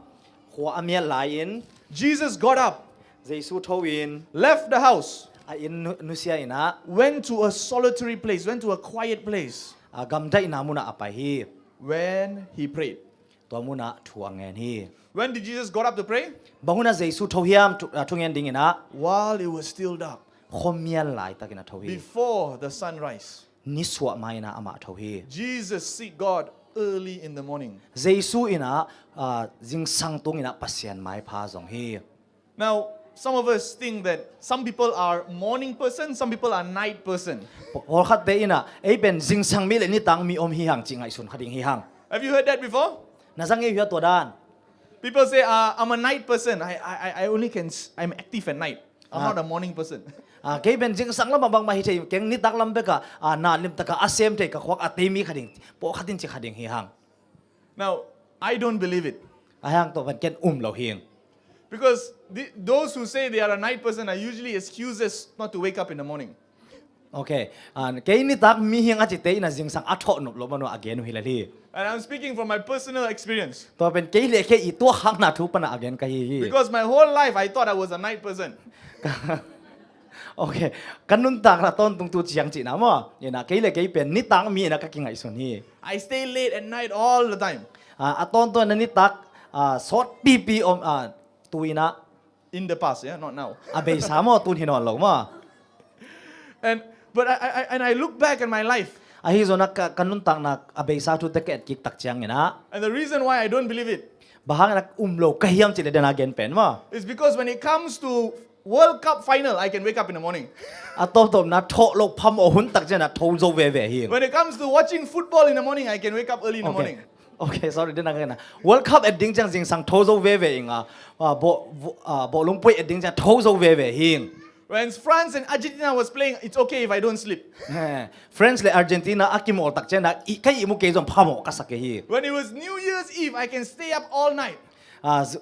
khua a mial lai-in, Jesus got up, Jesu tho-in, left the house, a inn nu- nusia in ah, went to a solitary place, went to a quiet place, a gamdaihna munah a pai hi. When he prayed. Tua munah thu a ngen hi. When did Jesus got up to pray? Bang hunah Jesu tho hiam thu, a, thungen dingin ah? While it was still dark, khuamial laitakin a tho hi. Before the sunrise. Nisuah mai-in ah amah tho hi. Jesus seek God early in the morning. Jesu in ah, ah, zingsang tungin ah Pasian maipha zong hi. Now, some of us think that some people are morning person, some people are night person. Pawlkhatte in ah ei pen zingsang mi le nitak mi om hi hang ci ngaihsun kha ding hi hang. Have you heard that before? Na za ngei uh hia tua dan? People say, uh, I'm a night person. I, I, I only can, s- I'm active at night. I'm Ah. not a morning person. Ah, kei pen zingsang lamah bangmah hi thei keng, nitak lam bekah ah, na limtakah a sem thei, ka khuak a tei mi kha ding, pawlkhat in ci kha ding hi hang. Now, I don't believe it. A hang tua pen ken um lo hing. Because the, those who say they are a night person are usually excuses not to wake up in the morning. Ok. Ah, kei nitak mi hing a cite in ah zingsang a thawh nop lo man uh a gen uh hi lel hi. And I'm speaking from my personal experience. Tua pen kei le kei i tuakhakna thu panah a gen ka hi hi. Because my whole life I thought I was a night person. Ok. Ka nuntakna tawntung tu ciang cihna maw? In ah kei le kei pen nitak mi in ah ka kingaihsun hi. I stay late at night all the time. Ah, a tawntung in ah nitak, ah, sawt pipi om, ah, tu in ah. In the past, yeah, not now. A beisa maw, tun hi nawn lo maw? And, but I, I, I- and I look back at my life. Ahi zongin ah ka, ka nuntakna a beisa thute ka etkik tak ciangin ah. And the reason why I don't believe it Bang hangin ah um lo ka hiam cih leh den a gen pen maw? is because when it comes to World Cup final, I can wake up in the morning. A tawptawpna thawh lo phamawh hun tak ciangin ah tho zo veve hi. When it comes to watching football in the morning, I can wake up early in the Ok. morning. Ok, sorry, den a gen ah. World Cup et ding ciang zingsang tho zo veve ing a. Ah, bawh, bawh, ah, bawhlung puai et ding ciang tho zo veve hing. When France and Argentina was playing, it's okay if I don't sleep. Eh, France le Argentina a kimawl tak ciang ah, i, ka ihmu kei zong phamawh ka sa kei hi. When it was New Year's Eve, I can stay up all night. Ah, z-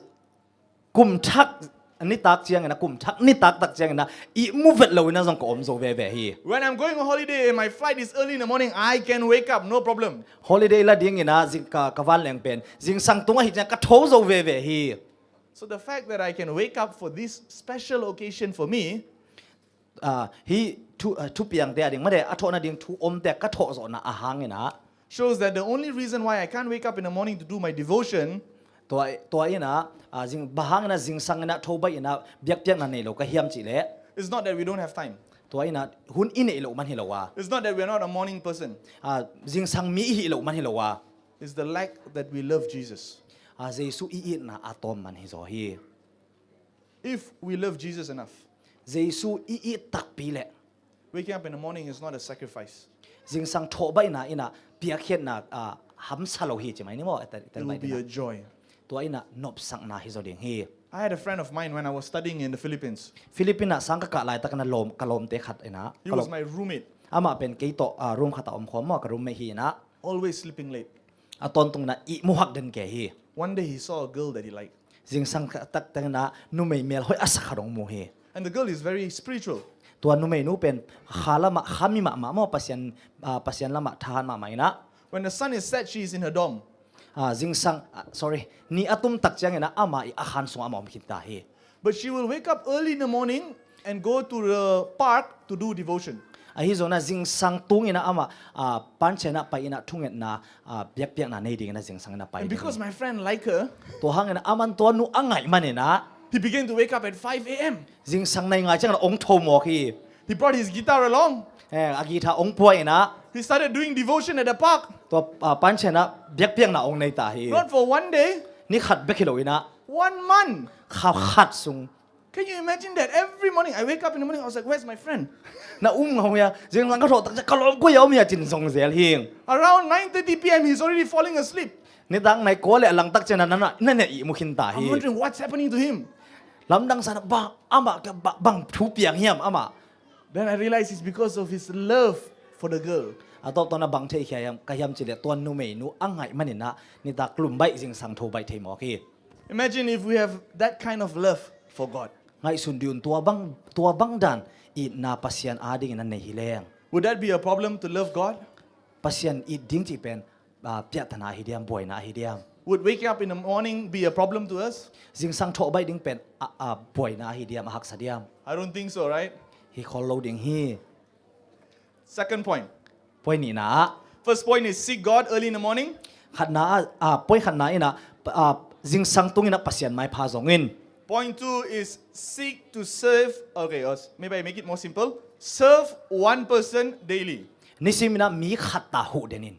kum thak nitak ciangin ah, kum thak nitak tak ciangin ah, ihmu vet lo in ah zong ka om zo veve hi. When I'm going on holiday and my flight is early in the morning, I can wake up, no problem. Holiday la dingin ah, zing, ka, ka vanleng pen zingsang tung ahih ciang ka tho zo veve hi. So the fact that I can wake up for this special occasion for me Ah, hih thu, ah, thupiangte a ding mah de, a thawh nading thu omte ka thawh zawhna a hangin ah. Shows that the only reason why I can't wake up in the morning to do my devotion Tua, tua in ah, ah, zing, bang hangin ah zingsang in ah tho baih in ah biakpiakna nei lo ka hiam cih leh. It's not that we don't have time. Tua in ah hun i neih loh man hi lo a. It's not that we are not a morning person. Ah, zingsang mi i hih loh man hi lo a. It's the lack that we love Jesus. Ah, Jesu i itna a tawm man hi zaw hi. If we love Jesus enough, Jesu i it takpi leh, waking up in the morning is not a sacrifice. Zingsang thawh baihna in ah piakkhiatna, ah, hamsa lo hi ci mai ni maw? Tel, tel It will baih be ding a ah. joy. Tua in ah nopsakna hi zaw ding hi. I had a friend of mine when I was studying in the Philippines. Philippines ah sang ka kah laitak in ah lawm, ka lawmte khat in ah, He ka was lawm, my roommate. Amah pen kei tawh, ah, room khat ah omkhawm maw, ka roommate hi in ah. Always sleeping late. A tawntung in ah ihmu hak den kei hi. One day he saw a girl that he liked. Zingsang taktak in ah numei melhoih a sa khat hong mu hi. And the girl is very spiritual. Tua numeinu pen kha lamah, kha mi mahmah maw, Pasian, ah, Pasian lamah thahat mahmah in ah. When the sun is set, she is in her dorm. Ah, zingsang, ah, sorry, ni a tum tak ciangin ah amah i a khan sungah amah om khinta hi. But she will wake up early in the morning and go to the park to do devotion. Ahi zongin ah zingsang tung in ah amah, ah, pancian ah pai in ah thungetna, ah, biakpiakna nei dingin ah zingsang in ah pai ding. And because my friend liked her, Tua hangin ah aman tua nu a ngaih manin ah he began to wake up at five a m. Zingsang nai ngai ciangin ah ong tho mawk hi. He brought his guitar along. Eh, a guitar ong pua in ah He started doing devotion at the park. Tua, ah, pancian ah biakpiakna ong nei ta hi. Not for one day. Ni khat bek hi lo in ah, One month. kha khat sung. Can you imagine that? Every morning I wake up in the morning, I was like, "Where's my friend?" Na um ngam hia, zingsang ka thawh tak ciang ka lawm koi a om hia cin zong zel hi. Around nine thirty p.m., he's already falling asleep. Nitak nai kua le a lang tak ciang na na na na ihmu khin ta I'm hi. Wondering what's happening to him. Lamdang sa na bang, amah ka ba- bang thu piang hiam amah. Then I realized it's because of his love for the girl. A tawk tawh na bang thei khia hiam ka hiam cih leh tua numeinu a ngaih man in ah nitak lum baih zingsang tho baih thei mawk hi. Imagine if we have that kind of love for God. Ngaihsun dih un, tua bang, tua bang dan itna Pasian adingin a nei hi leng. Would that be a problem to love God? Pasian it ding cih pen, ah, piahtana ahi diam, buaina ahi diam. Would waking up in the morning be a problem to us? Zingsang thawh baih ding pen, ah, ah, buaina ahi diam, a haksa diam. I don't think so, right? Hi khol lo ding hi. Second point. Point nihna ah. First point is seek God early in the morning. Khatna ah, ah, point khatna in ah, ah, zingsang tung in ah Pasian maipha zong in. Point two is seek to serve. Okay, or s- maybe I make it more simple. Serve one person daily. Nisim in ah mi khat ta huh den in.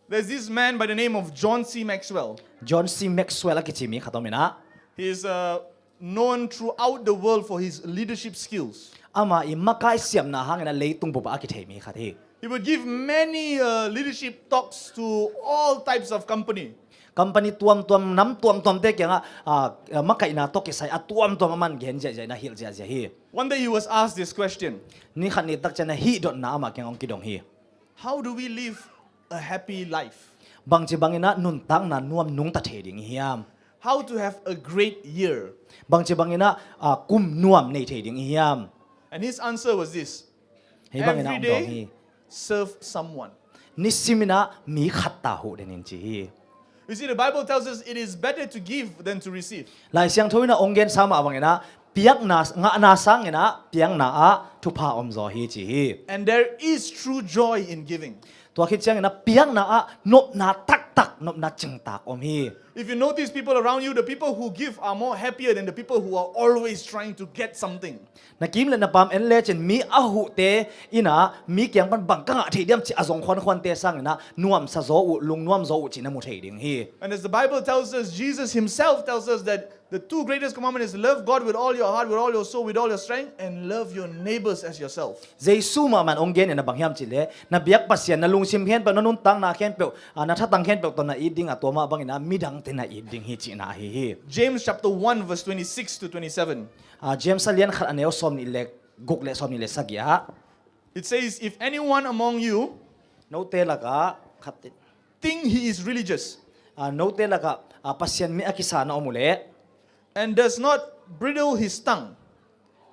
There's this man by the name of John C. Maxwell. John C. Maxwell a kici mi khat om in ah. He is uh, known throughout the world for his leadership skills. Amah i makai siamna hang in ah leitung bup ah a kithei mi khat hi. He would give many uh, leadership talks to all types of company. Company tuamtuam, nam tuamtuam te kiangah, ah, makaihna tawh kisai a tuamtuam a man gen ziahziah in ah hilh ziahziah hi. One day he was asked this question. Ni khat ni tak ciang a hih dotna amah kiang hong kidong hi. How do we live a happy life? Bangci bang in ah nuntakna nuam nungta thei ding i hiam? How to have a great year? Bangci bang in ah, ah, kum nuam nei thei ding i hiam? And his answer was this. Hih bang in ah Every hong dong hi. Day, serve someone. Nisim in ah mi khat ta huh den in ci hi. You see, the Bible tells us it is better to give than to receive. Lai Siangtho in ah hong gensa mah bang in ah piakna, ngahna sang in ah piakna ah thupha om zaw hi ci hi. And there is true joy in giving. Tua khit ciang in ah piakna ah nopna taktak, nopna cingtak om hi. If you notice people around you, the people who give are more happier than the people who are always trying to get something. Na kim le na pam en lecin mi a huhte in ah mi kiang pan bang ka ngah thei diam ci a zong khuankhuante sang in ah nuamsa zaw uh, lungnuam zaw uh ci na mu thei ding hi. And as the Bible tells us, Jesus himself tells us that the two greatest commandments is love God with all your heart, with all your soul, with all your strength, and love your neighbors as yourself. Jesu mahmah in hong gen in ah bang hiam cih leh na biak Pasian, na lungsim khempeuh, na nuntakna khempeuh, ah, na thatang khempeuh tawh na it ding a, tua mah bang in ah midangte na it ding hi cihna ahi hi. James chapter one, verse twenty-six to twenty-seven. Ah, James a lian khat a neu sawm nih le guk le sawm nih le sagih ah. It says, "If anyone among you Note lakah khat, think he is religious ah, note lakah, ah, Pasian mi a kisa na om uh leh, and does not bridle his tongue,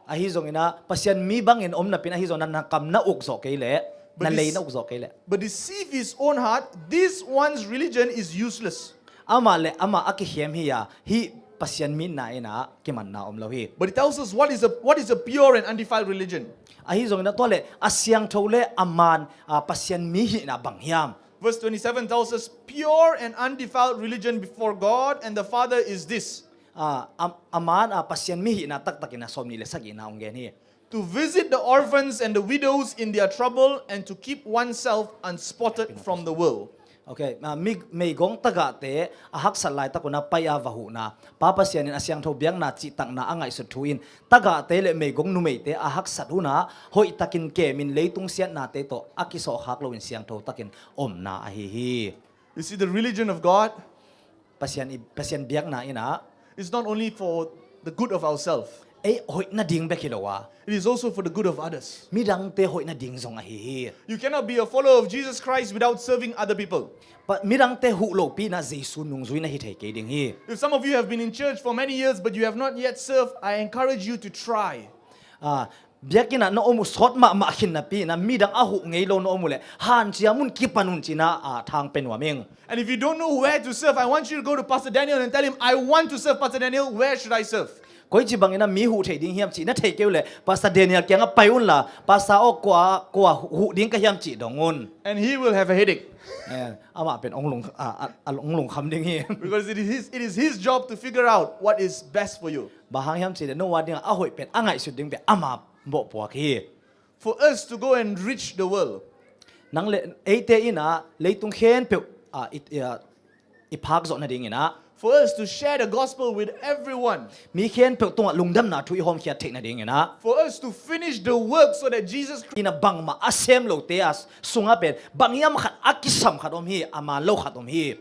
ahi zong in ah Pasian mi bangin om napi in ahi zong in ah na kam na uk zawh kei leh, na But lei this- na uk zawh kei leh, but deceive his own heart, this one's religion is useless." amah le amah a kikhem hi a, hih Pasian mi itna in ah kimanna om lo hi. But it tells us what is a what is a pure and undefiled religion. Ahi zong in ah tua leh a siangtho le a man, ah, Pasian mi hihna bang hiam? Verse twenty-seven tells us pure and undefiled religion before God and the Father is this: Ah, a, a man, ah, Pasian mi hihna taktak in ah sawm nih le sagih in ah hong gen hi. To visit the orphans and the widows in their trouble and to keep oneself unspotted from the world. Ok, ah, mi, meigong tagahte a haksat laitak un ah pai a va huhna, Pa Pasian in a siangtho biakna cihtakna a ngaihsut thu in tagahte le meigong numeite a haksat hun ah hoihtakin kemin leitung siatnate tawh a kisawhkhak loin siangtho takin omna ahi hi. You see, the religion of God Pasian i, Pasian biakna in ah is not only for the good of ourselves, ei hoih nading bek hi lo a, it is also for the good of others. Midangte hoih nading zong ahi hi. You cannot be a follower of Jesus Christ without serving other people. Pa, midangte huh lopi in ah Jesu nungzui na hi thei kei ding hi. If some of you have been in church for many years but you have not yet served, I encourage you to try. Ah, biakinn ah na om uh sawt mahmah khin napi in ah midang a huh ngei lo na om uh leh hanciam un, kipan un ci in ah, ah, thang pe nuam ing. And if you don't know where to serve, I want you to go to Pastor Daniel and tell him, "I want to serve Pastor Daniel. Where should I serve?" Koici bangin ah mi huh thei ding hiam cih na thei kei uh leh Pastor Daniel kiangah pai unla, Pastor aw, kua, kua huh ding ka hiam cih dong un. And he will have a headache. Eh, amah pen ong lung, ah, ah, ah, ong lungkham ding hi. Because it is his, it is his job to figure out what is best for you. Bang hang hiam cih leh no a dingah a hoih pen, a ngaihsut ding pen ama mawhpuak hi. For us to go and reach the world, Nang le eite in ah leitung khempeuh, ah, it, ah, i phak zawh nadingin ah, for us to share the gospel with everyone, mi khempeuh tungah lungdamna thu i hawmkhiat theih nadingin ah, for us to finish the work so that Jesus Christ inn ah bangmah a sem lote a sungah pen bang hiam khat a kisam khat om hi, a man lo khat om hi.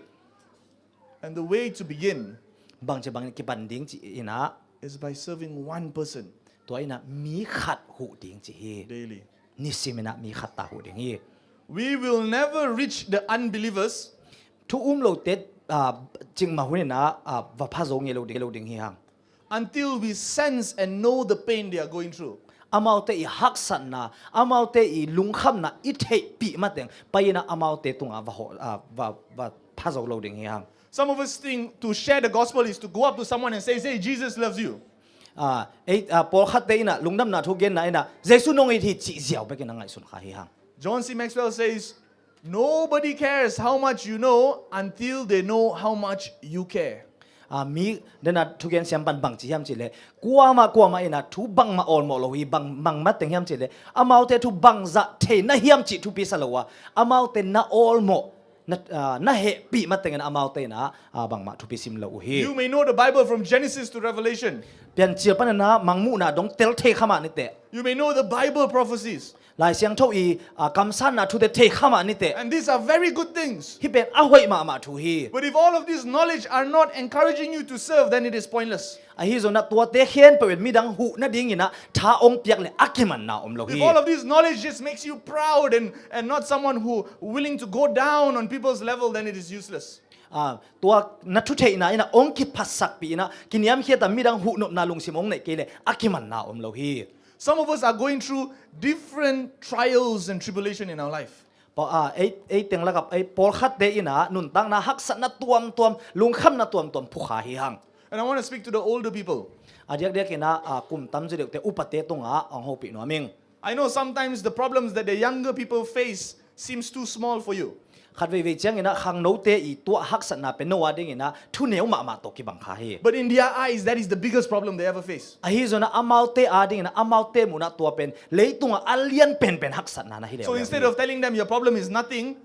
And the way to begin Bangci bangin kipan ding ci-in ah, is by serving one person tua in ah mi khat huh ding ci hi. Daily. Nisimin ah mi khat ta huh ding hi. We will never reach the unbelievers Thu um lote, ah, cingmah hunin ah, ah, va pha zo ngei lo ding, lo ding hi hang. Until we sense and know the pain they are going through. Amaute i haksatna, amaute i lungkhamna i theihpih mateng pai-in ah amaute tungah va hawh, ah, va, va pha zo lo ding hi hang. Some of us think to share the gospel is to go up to someone and say, "Say, Jesus loves you." Ah, ei, ah, pawlkhatte in ah lungdamna thu genna in ah Jesu nong it hi cih ziau bekin a ngaihsun kha hi hang. John C. Maxwell says, "Nobody cares how much you know until they know how much you care." Ah, mi dena thugen siam pan bangci hiam cihleh, kuamah kuamah in ah thu bangmah awlmawh lo hi, bang, bang mateng hiam cihleh, amaute thu bangzah thei na hiam cih thupi sa lo a, amaute na awlmawh, na, ah, na hehpih matengin amaute in ah, ah, bangmah thupi sim lo uh hi. You may know the Bible from Genesis to Revelation. Piancil panin ah Mangmuhna dong tel thei kha mah ni teh. You may know the Bible prophecies. Lai Siangtho i, ah, kamsanna thute thei kha mah ni teh. And these are very good things. Hih pen a hoih mahmah thu hi. But if all of this knowledge are not encouraging you to serve, then it is pointless. Ahi zongin ah tuate khempeuh in midang huh nadingin ah tha ong piak leh a kimanna om lo hi. If all of this knowledge just makes you proud and, and not someone who willing to go down on people's level, then it is useless. Ah, tua na thutheihna in ah ong kiphatsakpih in ah kiniamkhiat a midang huhnopna lungsim ong neih kei leh a kimanna om lo hi. Some of us are going through different trials and tribulation in our life. Paw, ah, ei, ei teng lakah, ei pawlkhatte in ah nuntakna haksatna tuamtuam, lungkhamna tuamtuam phukha hi hang. And I want to speak to the older people. A diakdiakin ah, ah, kum tamzaw deuhte upate tungah ong hopih nuam ing. I know sometimes the problems that the younger people face seems too small for you. Khat veivei ciangin ah khangnote i tuah haksatna pen no a dingin ah thuneu mahmah tawh kibang kha hi. But in their eyes, that is the biggest problem they ever face. Ahi zongin ah amaute a dingin ah amaute muhna tua pen leitungah a lian penpen haksatna na hi leh. So instead of telling them your problem is nothing,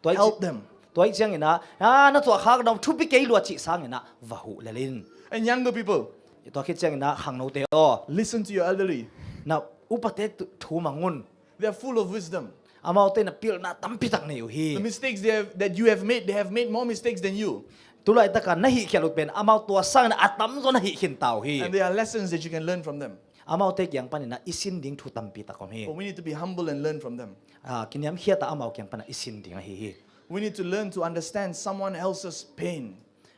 Tua help them. Tua ciangin ah, ah, na tuahkhak na thupi kei lua cih sangin ah va huh lel in. And younger people, Tua khit ciangin ah khangnote aw, listen to your elderly. Na upate thu mang un. They are full of wisdom. Amaute na pilna tampi tak nei uh hi. The mistakes they have, that you have made, they have made more mistakes than you. Tulaitaka na hih khial uh pen amau tua sangin a tamzaw na hih khin ta uh hi. And there are lessons that you can learn from them. Amaute kiang panin ah i sin ding thu tampi tak om hi. But we need to be humble and learn from them. Ah, kiniamkhiat a amau kiang panin ah i sin ding ahi hi. We need to learn to understand someone else's pain.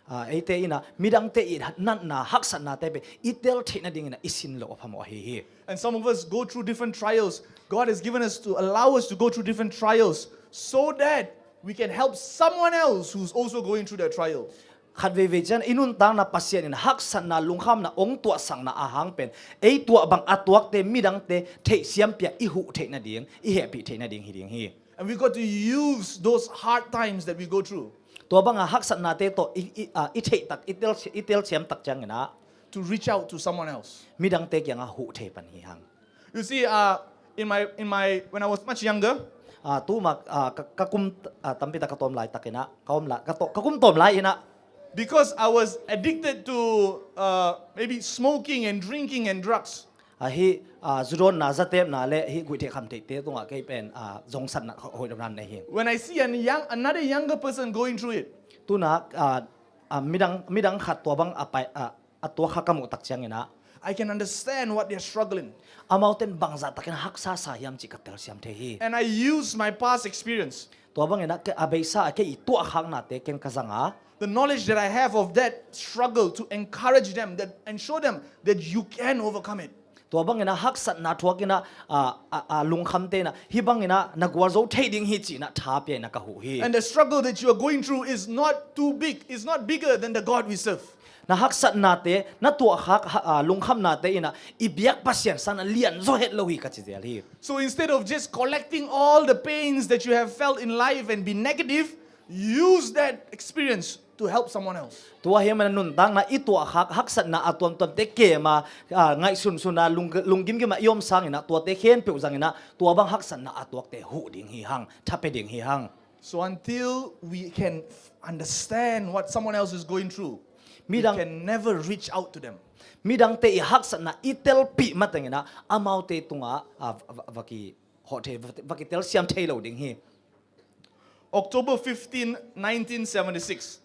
Ah, eite in ah midangte i natna haksatnate pen i tel theih nadingin ah i sin loh a phamawh ahi hi. And some of us go through different trials. God has given us to allow us to go through different trials so that we can help someone else who's also going through that trial. Khat veivei ciang i nuntakna Pasian in haksatna lungkhamna ong tuahsakna a hang pen ei tuah bang a tuakte midangte theihsiam pia i huh theih nading, i hehpih theih nading hi ding hi. And we got to use those hard times that we go through Tua banga haksatnate tawh i, i, ah, i theih tak, i tel, i telsiam tak ciangin ah to reach out to someone else. Midangte kiangah huh thei pan hi hang. You see, uh, in my in my when I was much younger, Ah, tuma, ah, ka, ka kum, ah, tampi tak ka tawm laitakin ah, ka om la, ka, to, ka kum tawm lai in ah, because I was addicted to uh, maybe smoking and drinking and drugs. ah, hih, ah, zudawnna, zatepna le hih guihtheih khamtheihte tungah kei pen, ah, zongsatna hoih lo nan nei hi. When I see a young, another younger person going through it, Tuna, ah, ah, midang, midang khat tua bang a pai, ah, a tuak kha ka muh tak ciangin ah, I can understand what they're struggling. Amaute in bangzah takin haksa sa hiam cih ka telsiam thei hi. And I use my past experience, Tua bangin ah, ke, a beisa a kei i tuahkhaknate ken ka zang a, the knowledge that I have of that struggle to encourage them, that and show them that you can overcome it. Tua bangin ah haksatna thuakin ah, ah, ah, ah, lungkhamte in ah, hih bangin ah na gualzo thei ding hi ci-in ah tha pia in ah ka huh hi. And the struggle that you are going through is not too big, is not bigger than the God we serve. Na haksatnate, na tuahkhak ha, ah, lungkhamnate in ah i biak Pasian sangin ah lianzaw het lo hi ka ci zel hi. So instead of just collecting all the pains that you have felt in life and be negative, use that experience to help someone else. Tua hi manin nuntakna i tuahkhak haksatna a tuamtuamte kem a, ah, ngaihsunsun a lung, lunggimgim a i om sangin ah tuate khempeuh zangin ah tua bang haksatna a tuakte huh ding hi hang, tha pia ding hi hang. So until we can f- understand what someone else is going through, we can never reach out to them. Midangte i haksatna i telpih matengin ah amaute tungah, ah, va, va, va kihawh thei, va, va kitelsiam thei lo ding hi. October fifteen, nineteen seventy-six.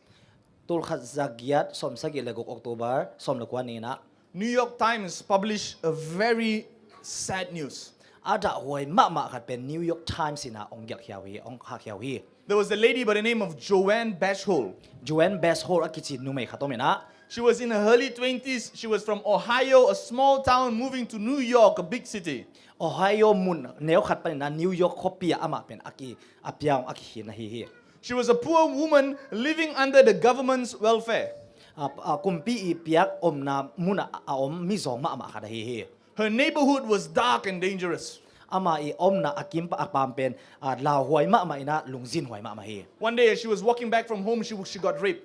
Tulkhat zagiat sawmsagih le guk October sawm le kua ni-in ah New York Times published a very sad news. A dahhuai mahmah khat pen New York Times in ah hong gelhkhia uh hi, hong khahkhia uh hi. There was a lady by the name of Joanne Bashole. Joanne Bashole a kici numei khat om in ah. She was in her early twenties. She was from Ohio, a small town, moving to New York, a big city. Ohio mun neu khat panin ah New York khuapi ah amah pen a ki, a piang, a kikhin ahi hi. She was a poor woman living under the government's welfare. A, a kumpi i piak omna mun ah a om mizawng mahmah khat ahi hi. Her neighborhood was dark and dangerous. Amah i omna a kim pa, a pam pen, a, lauhuai mahmah in ah lungzinhuai mahmah hi. One day, as she was walking back from home, she, she got raped.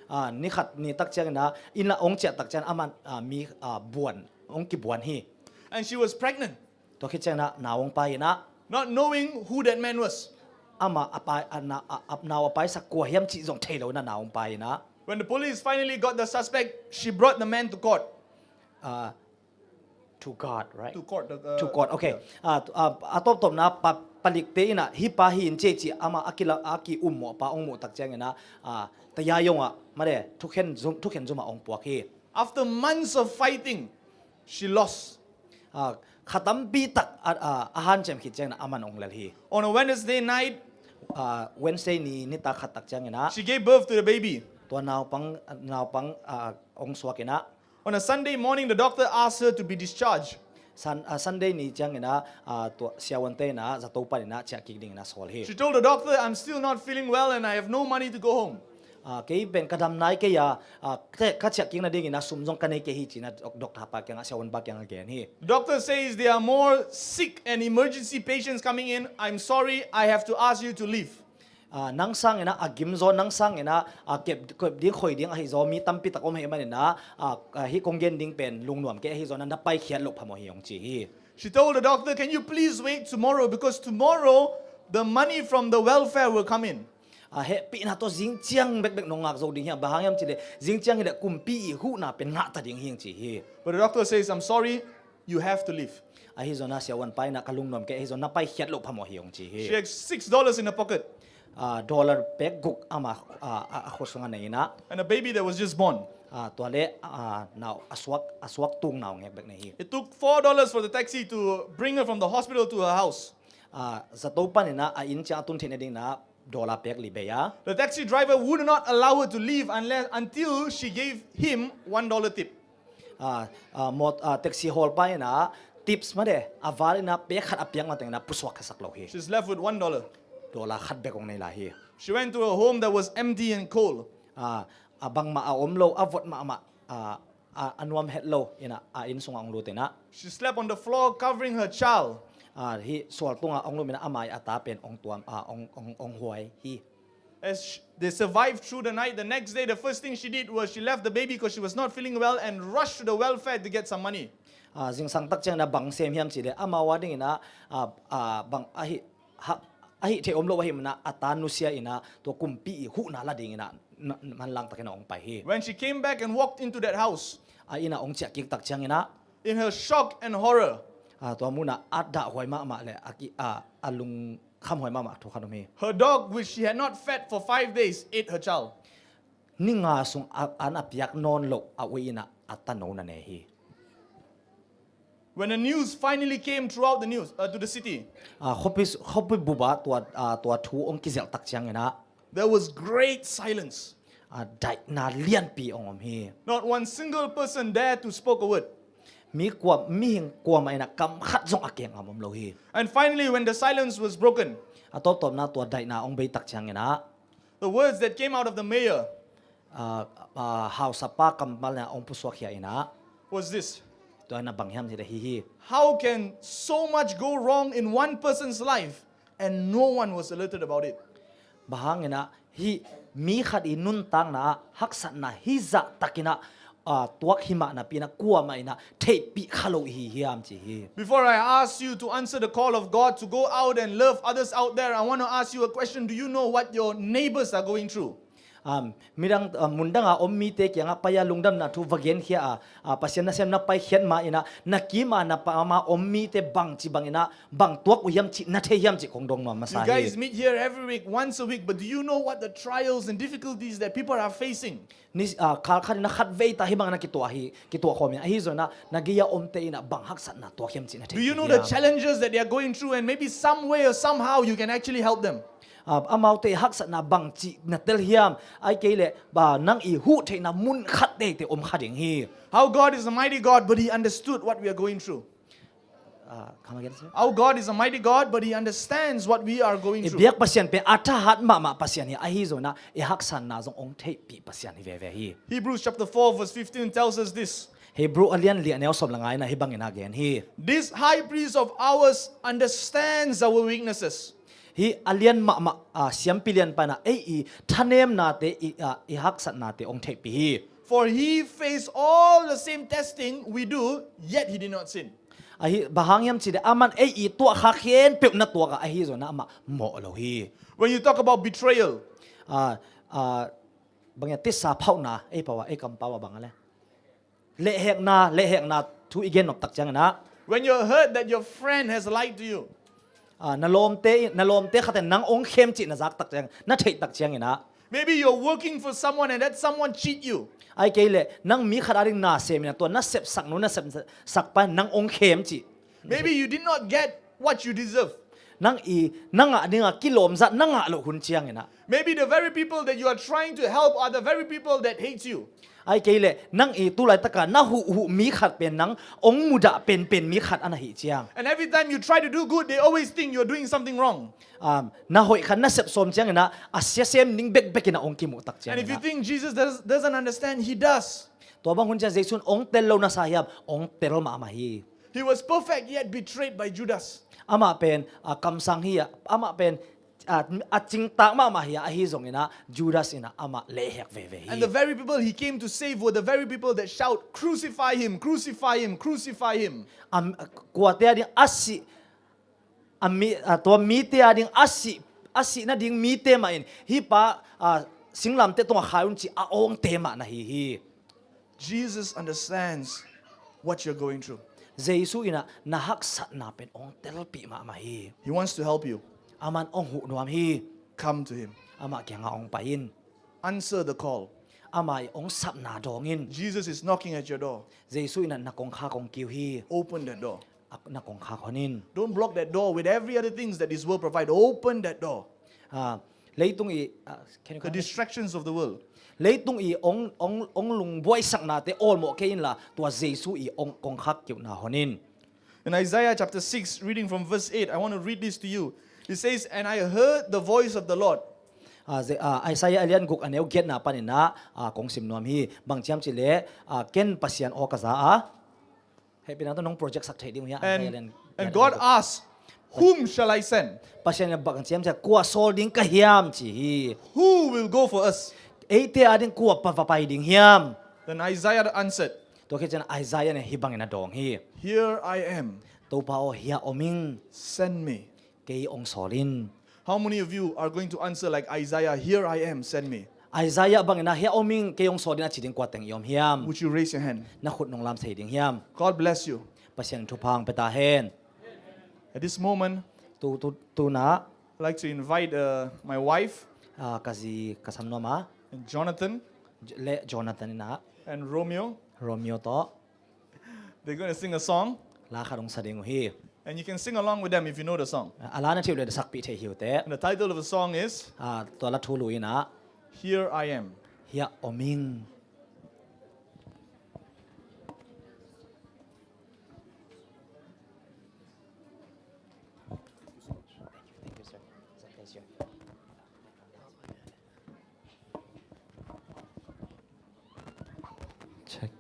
A, ni khat ni tak ciangin ah, inn ah hong ciah tak ciangin amah, a, mi, a, buan, hong kibuan hi. And she was pregnant. Tua khit ciangin ah nau hong pai in ah. Not knowing who that man was. Amah a pai, a na, a, a, nau a paisak kua hiam cih zong thei lo in ah nau hong pai in ah. When the police finally got the suspect, she brought the man to court. Uh, to God, right? To court, the, uh, to court, okay. Yeah. Uh, to, uh, a tawptawpna pa, palikte in ah hih pa hi in ci, ci amah a kila, a ki-ummawh pa hong muh tak ciangin ah, uh, tayayong ah, made, thukhen zum, thukhen zum ah hong puak hi. After months of fighting, she lost. Ah, kha tampi tak a, a, a hanciam khit ciangin ah aman hong lel hi. On a Wednesday night, ah, Wednesday ni, nitak khat tak ciangin ah, she gave birth to the baby. Tua naupang, naupang, ah, hong suak in ah. On a Sunday morning, the doctor asked her to be discharged. Sun-, ah, Sunday ni ciangin ah, ah, tua siavuante in ah zato panin ah ciah kik dingin ah sawl hi. She told the doctor, "I'm still not feeling well and I have no money to go home." Ah, kei pen ka dam nai kei a, ah, ka, ka ciah kik nadingin ah sum zong ka nei kei hi ci-in ah dok-, doctor pa kiangah, siavuan pa kiangah gen hi. Doctor says there are more sick and emergency patients coming in. I'm sorry, I have to ask you to leave. Ah, nang sangin ah a gimzaw, nang sangin ah, ah, kep, kep ding khoi ding ahi zaw mi tampi tak om ahih manin ah, ah, ah, hih kong gen ding pen lungnuam kei ahi zaw, na, na paikhiat loh phamawh hi, hong ci hi. She told the doctor, "Can you please wait tomorrow, because tomorrow the money from the welfare will come in." A hehpihna tawh zingciang bekbek nong ngak zo ding hi hang. Bang hang hiam cih leh zingciang hi leh kumpi i huhna pen ngah ta ding hi hang ci hi. But the doctor says, "I'm sorry, you have to leave." Ahi zongin ah siavuan pa in ah, "Ka lungnuam kei ahi zongin na paikhiat loh phamawh hi," hong ci hi. She had six dollars in her pocket. Ah, dollar pek guk amah, ah, a, a khut sungah nei in ah. And a baby that was just born. Ah, tua leh, ah, nau a suak, a suak tung nau ngek bek nei hi. It took four dollars for the taxi to bring her from the hospital to her house. Ah, zato panin ah a inn ciang a tun theih nadingin ah dollar pek li bei a. The taxi driver would not allow her to leave unless, until she gave him one dollar tip. Ah, ah, mot-, ah, taxi hawlpa in ah tips made, a val in ah pek khat a piak matengin ah pusuak khasak lo hi. She's left with one dollar. Dollar khat bek hong nei lai hi. She went to a home that was empty and cold. Ah, a bangmah a om lo, a vot mahmah, ah, a, a nuam het lo in ah, a inn sungah hong lut in ah. She slept on the floor, covering her child. Ah, hih sual tungah hong lut in ah, amah i a ta pen hong tuam, ah, hong, hong, hong huai hi. As sh-, they survived through the night, the next day, the first thing she did was she left the baby 'cause she was not feeling well and rushed to the welfare to get some money. Ah, zingsang tak ciangin ah bang sem hiam cih leh, amau a dingin ah, ah, ah, bang ahi, ha, ahi thei om lo ahih manin ah, a ta nusia in ah, tua kumpi i huhna la dingin ah, na, manlang takin ah hong pai hi. When she came back and walked into that house, a inn ah hong ciah kik tak ciangin ah, in her shock and horror, ah, tua mun ah a dahhuai mahmah leh a ki, ah, a lungkhamhuai mahmah thu khat om hi. Her dog, which she had not fed for five days, ate her child. Ni nga sung a, an a piak nawn loh a ui in ah a tano na ne hi. When the news finally came throughout the news, uh, to the city, ah, khuapi, khuapi bup ah tua, ah, tua thu hong kizelh tak ciangin ah, there was great silence. Ah, daihna lianpi hong om hi. Not one single person dared to spoke a word. Mi kua, mihing kuamah in ah kam khat zong a keng ngam om lo hi. And finally, when the silence was broken, a tawptawpna tua daihna hong bei tak ciangin ah, the words that came out of the mayor, ah, ah, hausapa kammal in ah hong pusuak khia in ah, was this. Tua in ah bang hiam cih leh hih hi. How can so much go wrong in one person's life and no one was alerted about it? Bang hangin ah hih mi khat i nuntakna ah haksatna hih zah takin ah, ah, tuak hi mah napi in ah kuamah in ah theihpih kha lo i hi hiam ci hi. Before I ask you to answer the call of God to go out and love others out there, I want to ask you a question. Do you know what your neighbors are going through? Um, midang, uh, mundanga om mite kiangah pai-a lungdamna thu va genkhia a, uh, Pasian nasem na paikhiat ma inah, na kima na pama om mite bangci banginah, bang tuak uh hiam cih na thei hiam cih kong dong nuam masa hi. You guys meet here every week, once a week, but do you know what the trials and difficulties that people are facing? Ni, uh, kal khat inah khat vei ta hih bangin a kituah hi, kituah khawm inah, ahi zongin ah na gei-a omte inah bang haksatna tuak hiam cih na thei hiam? Do you know the challenges that they are going through, and maybe some way or somehow you can actually help them? Ah, amaute haksatna bangci na tel hiam? Ahih kei leh, ah, nang i huh theihna mun khat teitei om kha ding hi. How God is a mighty God, but He understood what we are going through. Ah, come again, sir? Our God is a mighty God, but He understands what we are going through. I biak Pasian pen a thahat mahmah Pasian hi, ahi zongin ah i haksatna zong hong theihpih Pasian hi veve hi. Hebrews chapter four verse fifteen tells us this. Hebrew a lian li a neu sawm le nga inah hih bangin a gen hi. This high priest of ours understands our weaknesses. Hih a lian mahmah, ah, siampi lianpa inah ei i thanemnate, i, ah, i haksatnate hong theihpih hi. For He faced all the same testing we do, yet He did not sin. Ahi, bang hang hiam cih leh aman ei i tuahkha khempeuh na tuak a, ahi zongin ah amah mawh lo hi. When you talk about betrayal, ah, ah, bang hiam, tisa phauhna, ei pau a, ei kampau a bang a le, lehhekna, lehhekna thu i gen nop tak ciangin ah. When you heard that your friend has lied to you. Ah, na lawmte, na lawmte khat in nang hong khem cih na zak tak ciang, na theih tak ciangin ah. Maybe you're working for someone and that someone cheat you. Ahih kei leh nang mi khat ading na sem inah tua na sepsak nu, na sepsak pa in nang hong khem cih. Maybe you did not get what you deserve. Nang i, na ngah dinga kilawm zah na ngah loh hun ciangin ah. Maybe the very people that you are trying to help are the very people that hates you. Ahih kei leh nang i tu laitaka na huhhuh mi khat pen nang hong mudah penpen mi khat a na hih ciang. And every time you try to do good, they always think you're doing something wrong. Um, na hoih khat na sep sawm ciangin ah, a sia sem ning bekbek inah hong kimuh tak ciangin ah. And if you think Jesus does, doesn't understand, He does. Tua bang hun ciang Jesu in hong tel lo na sa hiam? Hong tel mahmah hi. He was perfect yet betrayed by Judas. Amah pen, ah, kamsang hi a, amah pen, ah, a cingtak mahmah hi a, ahi zongin ah Judas inah amah lehhek veve hi. And the very people He came to save were the very people that shout, "Crucify Him, crucify Him, crucify Him." Am, kuate ading a sih, a mi, ah, tua mite ading a sih, a sih nading mite mah in, hih pa, ah, singlamteh tungah khai un ci a awngte mah na hi hi. Jesus understands what you're going through. Jesu inah na haksatna pen hong telpih mahmah hi. He wants to help you. Aman hong huh nuam hi. Come to Him. Amah kiangah hong pai in. Answer the call. Amah i hong sapna dawng in. Jesus is knocking at your door. Jesu inah na kongkhak hong kiu hi. Open that door. A, na kongkhak hon in. Don't block that door with every other things that this world provide. Open that door. Ah, leitung i, ah, can you come again? The distractions of the world. Leitung i hong, hong, hong lungbuaisaknate awlmawh kei inla, tua Jesu i hong kongkhak kiuhna hon in. In Isaiah chapter six, reading from verse eight, I want to read this to you. It says, "And I heard the voice of the Lord." Ah, Ze-, ah, Isaiah a lian guk a neu giatna panin ah, ah, kong sim nuam hi. Bang ci hiam cih leh, ah, ken Pasian aw ka za a. Hehpihna tawh nong project sak theih ding uh hiam? And, and God asked, "Whom shall I send?" Pasian in bang ci hiam cih leh, kua sawl ding ka hiam, ci hi. "Who will go for us?" Eite ading kua pa va pai ding hiam? Then Isaiah answered. Tua khit ciang Isaiah in hih bangin a dawng hi. "Here I am." Topa aw, hiah om ing. "Send me." Kei hong sawl in. How many of you are going to answer like Isaiah, "Here I am, send me"? Isaiah bangin ah, "Hiah om ing, kei hong sawl in," a ci ding kua teng i om hiam? Would you raise your hand? Na khut nong lam thei ding hiam? God bless you. Pasian in thupha hong pia ta hen. At this moment, tu, tu, tu na, I'd like to invite, uh, my wife, ah, ka zi, ka sam nuam a, and Jonathan, le Jonathan in ah, and Romeo. Romeo tawh. They're going to sing a song. La khat hong sa ding uh hi. And you can sing along with them if you know the song. A la na theih uh leh sakpih theih hi uh teh. And the title of the song is, ah, tua la thulu in ah, "Here I Am." Hiah om ing. Thank you, sir. It's a pleasure. Check.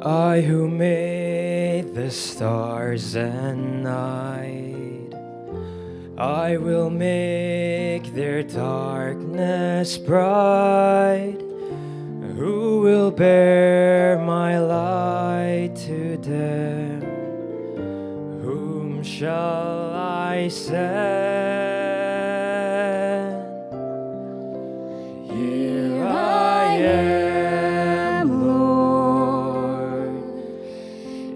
I who made the stars and night, I will make their darkness bright. Who will bear my light to them? Whom shall I send? Here I am, Lord.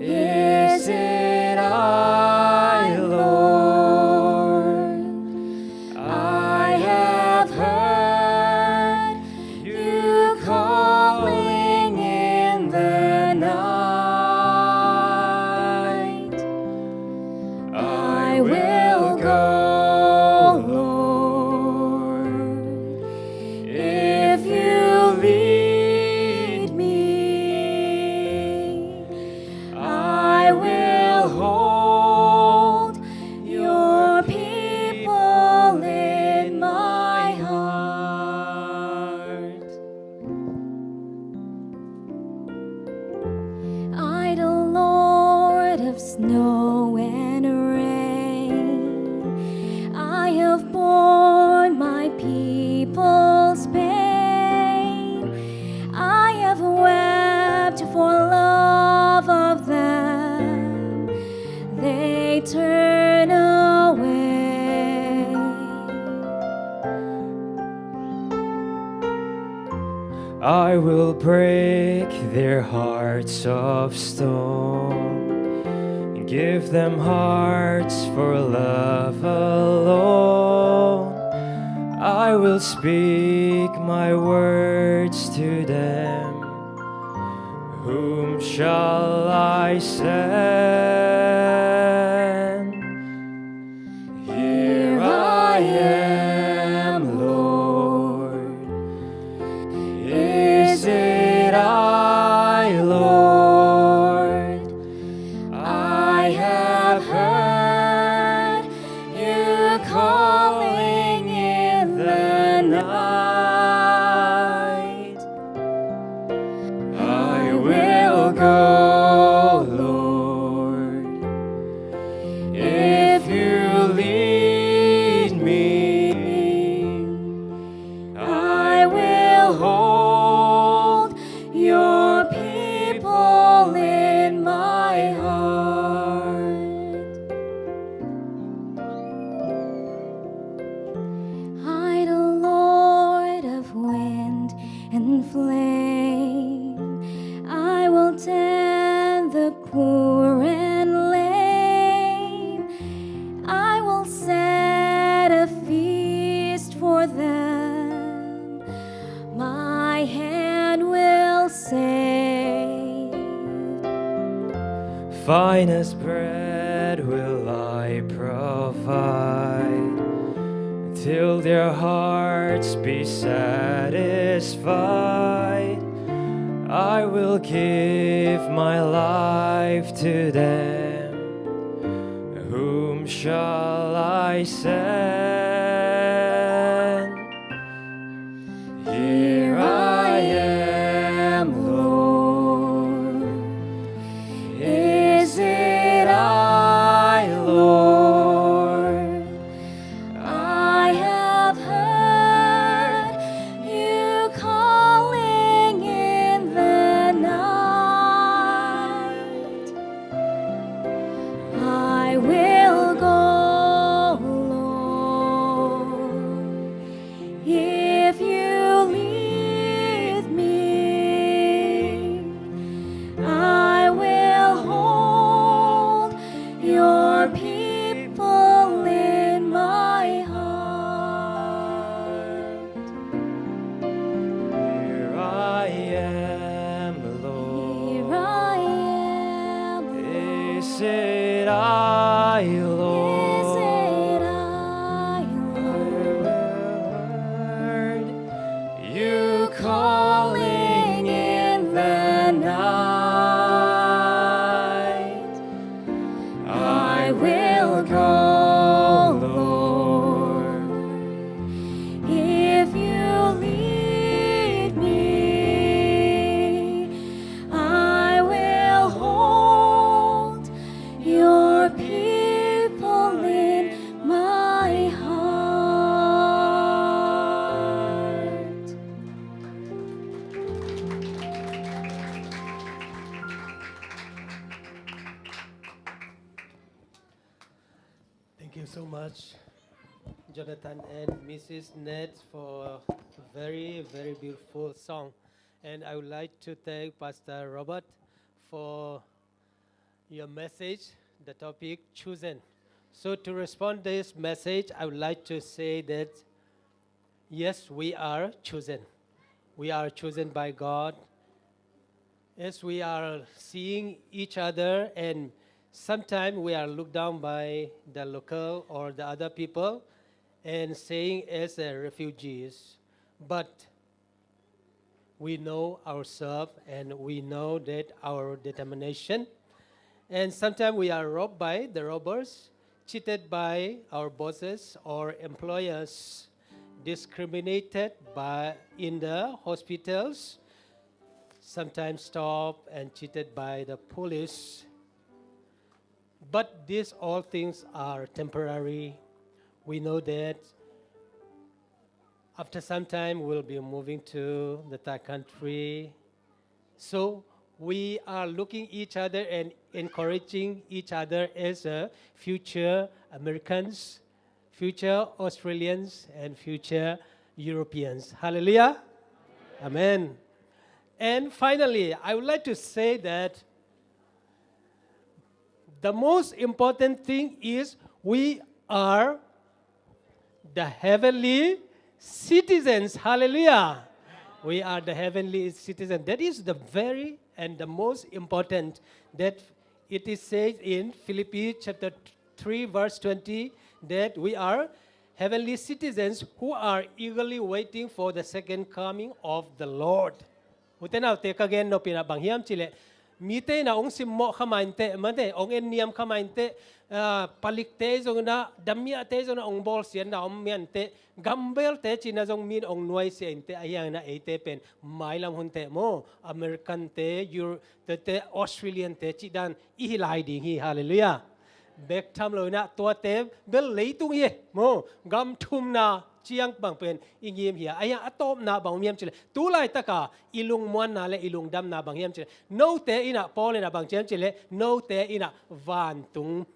Is it I, Lord? I have heard you calling in the night. I will go, Lord, if you lead me. I will hold your people in my heart. I, the Lord of snow and rain, I have borne my people's pain. I have wept for love of them. They turn away. I will break their hearts of stone, give them hearts for love alone. I will speak my words to them. Whom shall I send? Here I am, Lord. Is it I, Lord? I have heard you calling in the night. I will go, Lord, if you lead me. I will hold your people in my heart. I, the Lord of wind and flame, I will tend the poor and lame. I will set a feast for them. My hand will save. Finest bread will I provide, till their hearts be satisfied. I will give my life to them. Whom shall I send? Here I am, Lord. Is it I, Lord? I have heard you calling in the night. I will go, Lord. Jonathan and Missus Ned for a very, very beautiful song. And I would like to thank Pastor Robert for your message, the topic chosen. So to respond this message, I would like to say that yes, we are chosen. We are chosen by God. As we are seeing each other, and sometimes we are looked down by the local or the other people and saying as a refugees. But we know ourselves and we know that our determination. And sometimes we are robbed by the robbers, cheated by our bosses or employers, discriminated by in the hospitals, sometimes stopped and cheated by the police. But these all things are temporary. We know that after some time we'll be moving to the third country. So we are looking each other and encouraging each other as a future Americans, future Australians, and future Europeans. Hallelujah. Amen. And finally, I would like to say that the most important thing is we are the heavenly citizens. Hallelujah. We are the heavenly citizens. That is the very and the most important that it is said in Philippians chapter three verse twenty that we are heavenly citizens who are eagerly waiting for the second coming of the Lord. Ute naute, ka gen nop in ah bang hiam cih leh, mite in ah hong simmawh kha mai inteh, mate, hong enniam kha mai inteh, ah, palikte zong in ah, damiahte zong in ah hong bawlsiatna om mai inteh, gambelte cih in ah zong mi in hong nuaisiah inteh, ahi hangin ah eite pen mailam hun teh maw, American-te, Euro-, te, te, Australian-te cih dan i hi lai ding hi. Hallelujah. Bek tham lo in ah tuate bel leitung hi e maw, gam thumna ciang bang pen i ngim hi a. Ahi hang a tawpna bang om hiam cih leh, tu laitak a i lungmuanna le i lungdamna bang hiam cih leh, note in ah, Paul in ah bang ci hiam cih leh, note in ah vantung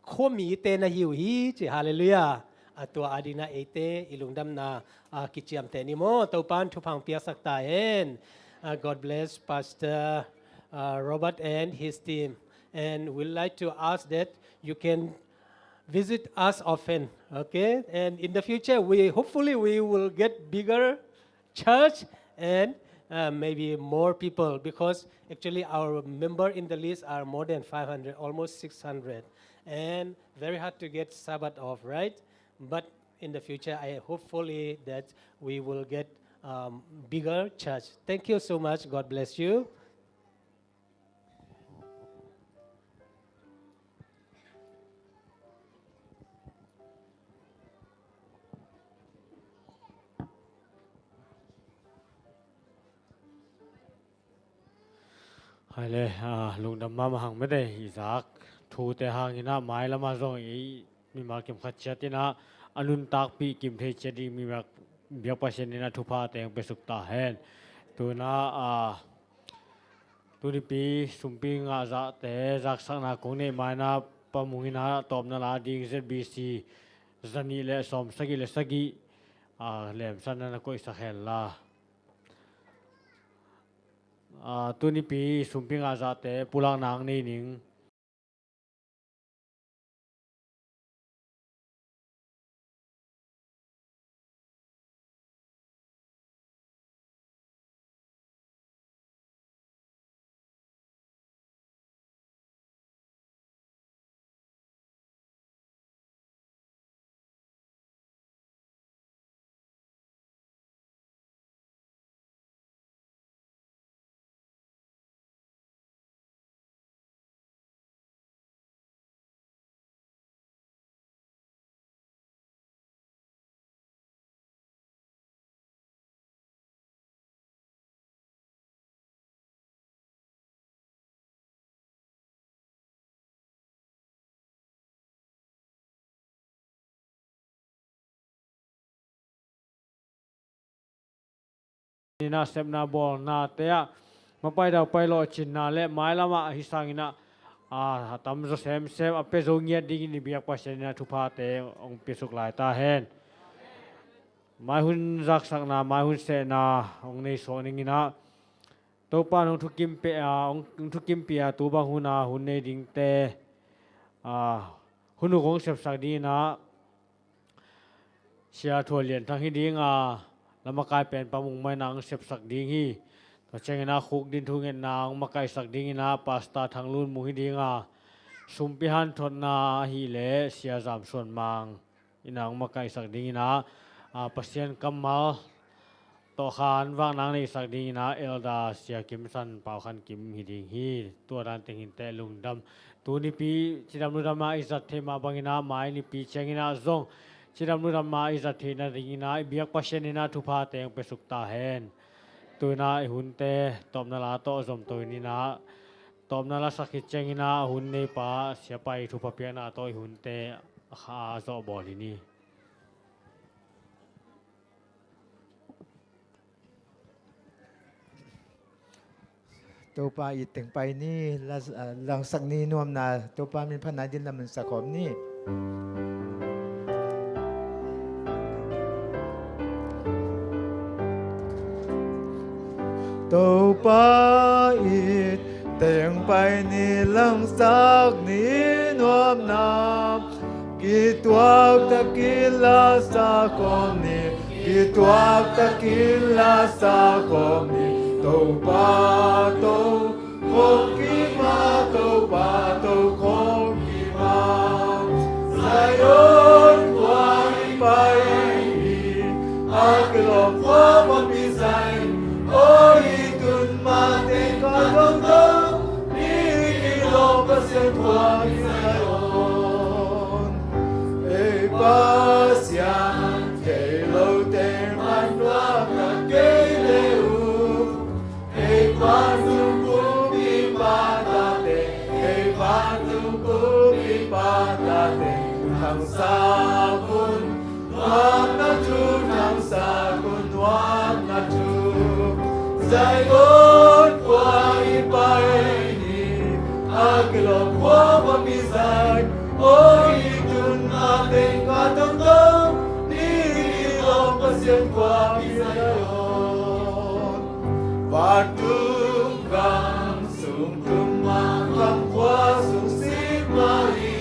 khuamite na hi uh hi ci. Hallelujah. A tua a dingin ah eite i lungdamna, ah, kiciamteh ni maw. Topa'n thupha hong piaksak ta hen. Ah, God bless Pastor, ah, Robert and his team. And we'd like to ask that you can visit us often, okay? And in the future, we, hopefully we will get bigger church and, uh, maybe more people, because actually our member in the list are more than five hundred, almost six hundred, and very hard to get Sabbath off, right? But in the future, I hopefully that we will get, um, bigger church. Thank you so much. God bless you. Hai le, ah, lungdam mahmah hang mete, i zak thute hangin ah mailam ah zong i mimal kimkhat ciat in ah a nuntakpih kim thei ciat ding mimal biak Pasian in ah thupha teng pe suk ta hen. Tu in ah, ah, tunipi sumpi ngahzahte zaksakna kong neih ma in ah Pa Mung in ah tawpna la ding Z B C zanih le sawmsagih le sagih, ah, lemsanna na koihsak hen la. Ah, tunipi sumpi ngahzahte pulakna hong nei ning. Ni nasepna bawlnate ah mapai daupai lawhcinna le mailam ah ahi sangin ah, a, a tamzaw semsem a pia zo ngiat dingin i biak Pasian in ah thuphate hong piasuk lai ta hen. Mai hun zaksakna, mai hun sehna hong nei suak ning in ah, Topa in hong thukimpih a, hong thukimpih a, tu bang hun a hun nei dingte, a, hun uk hong sepsak dingin ah, Sia Thua Lian Thang hi ding a, lamakai pen Pa Mung Mai in ah hong sepsak ding hi. Tua ciangin ah Khuk Din Thu ngetna hong makaihsak dingin ah Pastor Thang Lun Mung hi ding a, sumpi hanthotna ahih leh Sia Zam Suan Mang in ah hong makaihsak dingin ah, a, Pasian kammal tawh khan vakna neihsak dingin ah Elder Sia Kim San Pau Khan Kim hi ding hi. Tua dan teng hi inteh, lungdam. Tu nipi cidam ludam a i zat theih mah bangin ah, mai nipi ciangin ah zong cidam ludam a i zat theihna dingin ah i biak Pasian in ah thuphate hong piasuk ta hen. Tu in ah i hunte tawpna la tawh zomto in ah, tawpna la sak khit ciangin ah hun neipa Sia Pai thupha piakna tawh i hunte a kha a zawh bawl hi ni. Topa it teng pai ni, la-, ah, langsak ni nuamna, Topa min phatna ding lamun sak khawm ni. Topa it teng pai ni, langsak ni nuamna, kituak takin la sa khawm ni, kituak takin la sa khawm ni. Topa tokhom kim a, Topa tokhom kim a, Zion khua i pai hi, a kilawm khua pawlpi Zion. Aw i tun mateng khat tawntawnin i kilawm Pasian khua hi Zion. Ei Pasian, thei lote man nuam kei le uh. Ei vantung kumpipa tate, ei vantung kumpipa tate, thangsak un nuamna thu, thangsak un nuamna thu. Zion khua i pai hi, a kilawm khua pawlpi Zion. Aw i tun mateng khat tawntawnin i kilawm Pasian khua hi Zion. Vantung gam sung tum mah, gam khua sung sit mah hi.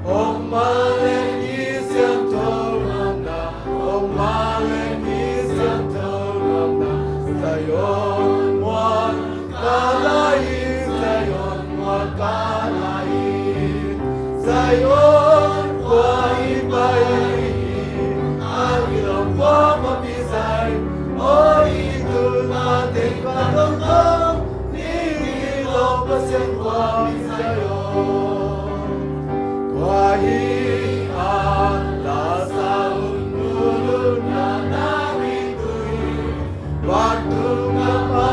Om mah leh i siangtho lamna, om mah leh i siangtho lamna. Zion muan ka lai hi, Zion muan ka lai hi. Zion khua i pai hi, a kilawm khua pawlpi Zion. Aw i tun mateng khat tawntawnin i kilawm Pasian khua hi Zion. Tua hi a la sa un, nulutna na kitui. Vantung gam a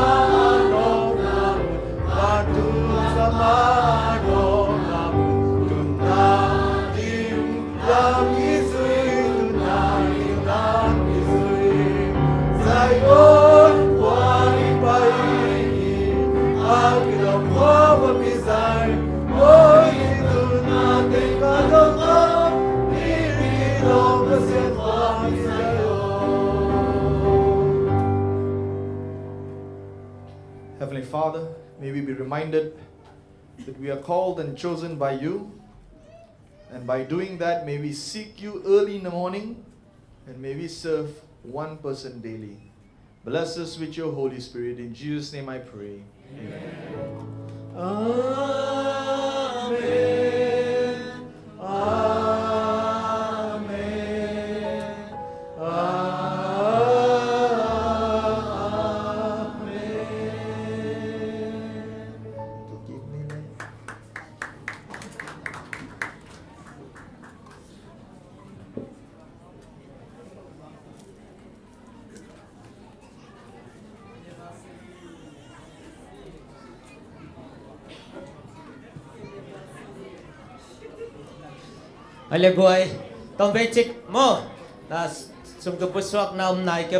nawkna mun, vantung gam a nawkna mun, tunna ding lam i zui, tunna ding lam i zui. Zion khua i pai hi, a kilawm khua pawlpi Zion. Aw i tun mateng khat tawntawnin i kilawm Pasian khua hi Zion. Heavenly Father, may we be reminded that we are called and chosen by you. And by doing that, may we seek you early in the morning, and may we serve one person daily. Bless us with your Holy Spirit. In Jesus' name I pray. Amen. Amen. Amen. Hale guai, tom vei cik maw. Na sum ka pusuak na om nai kei.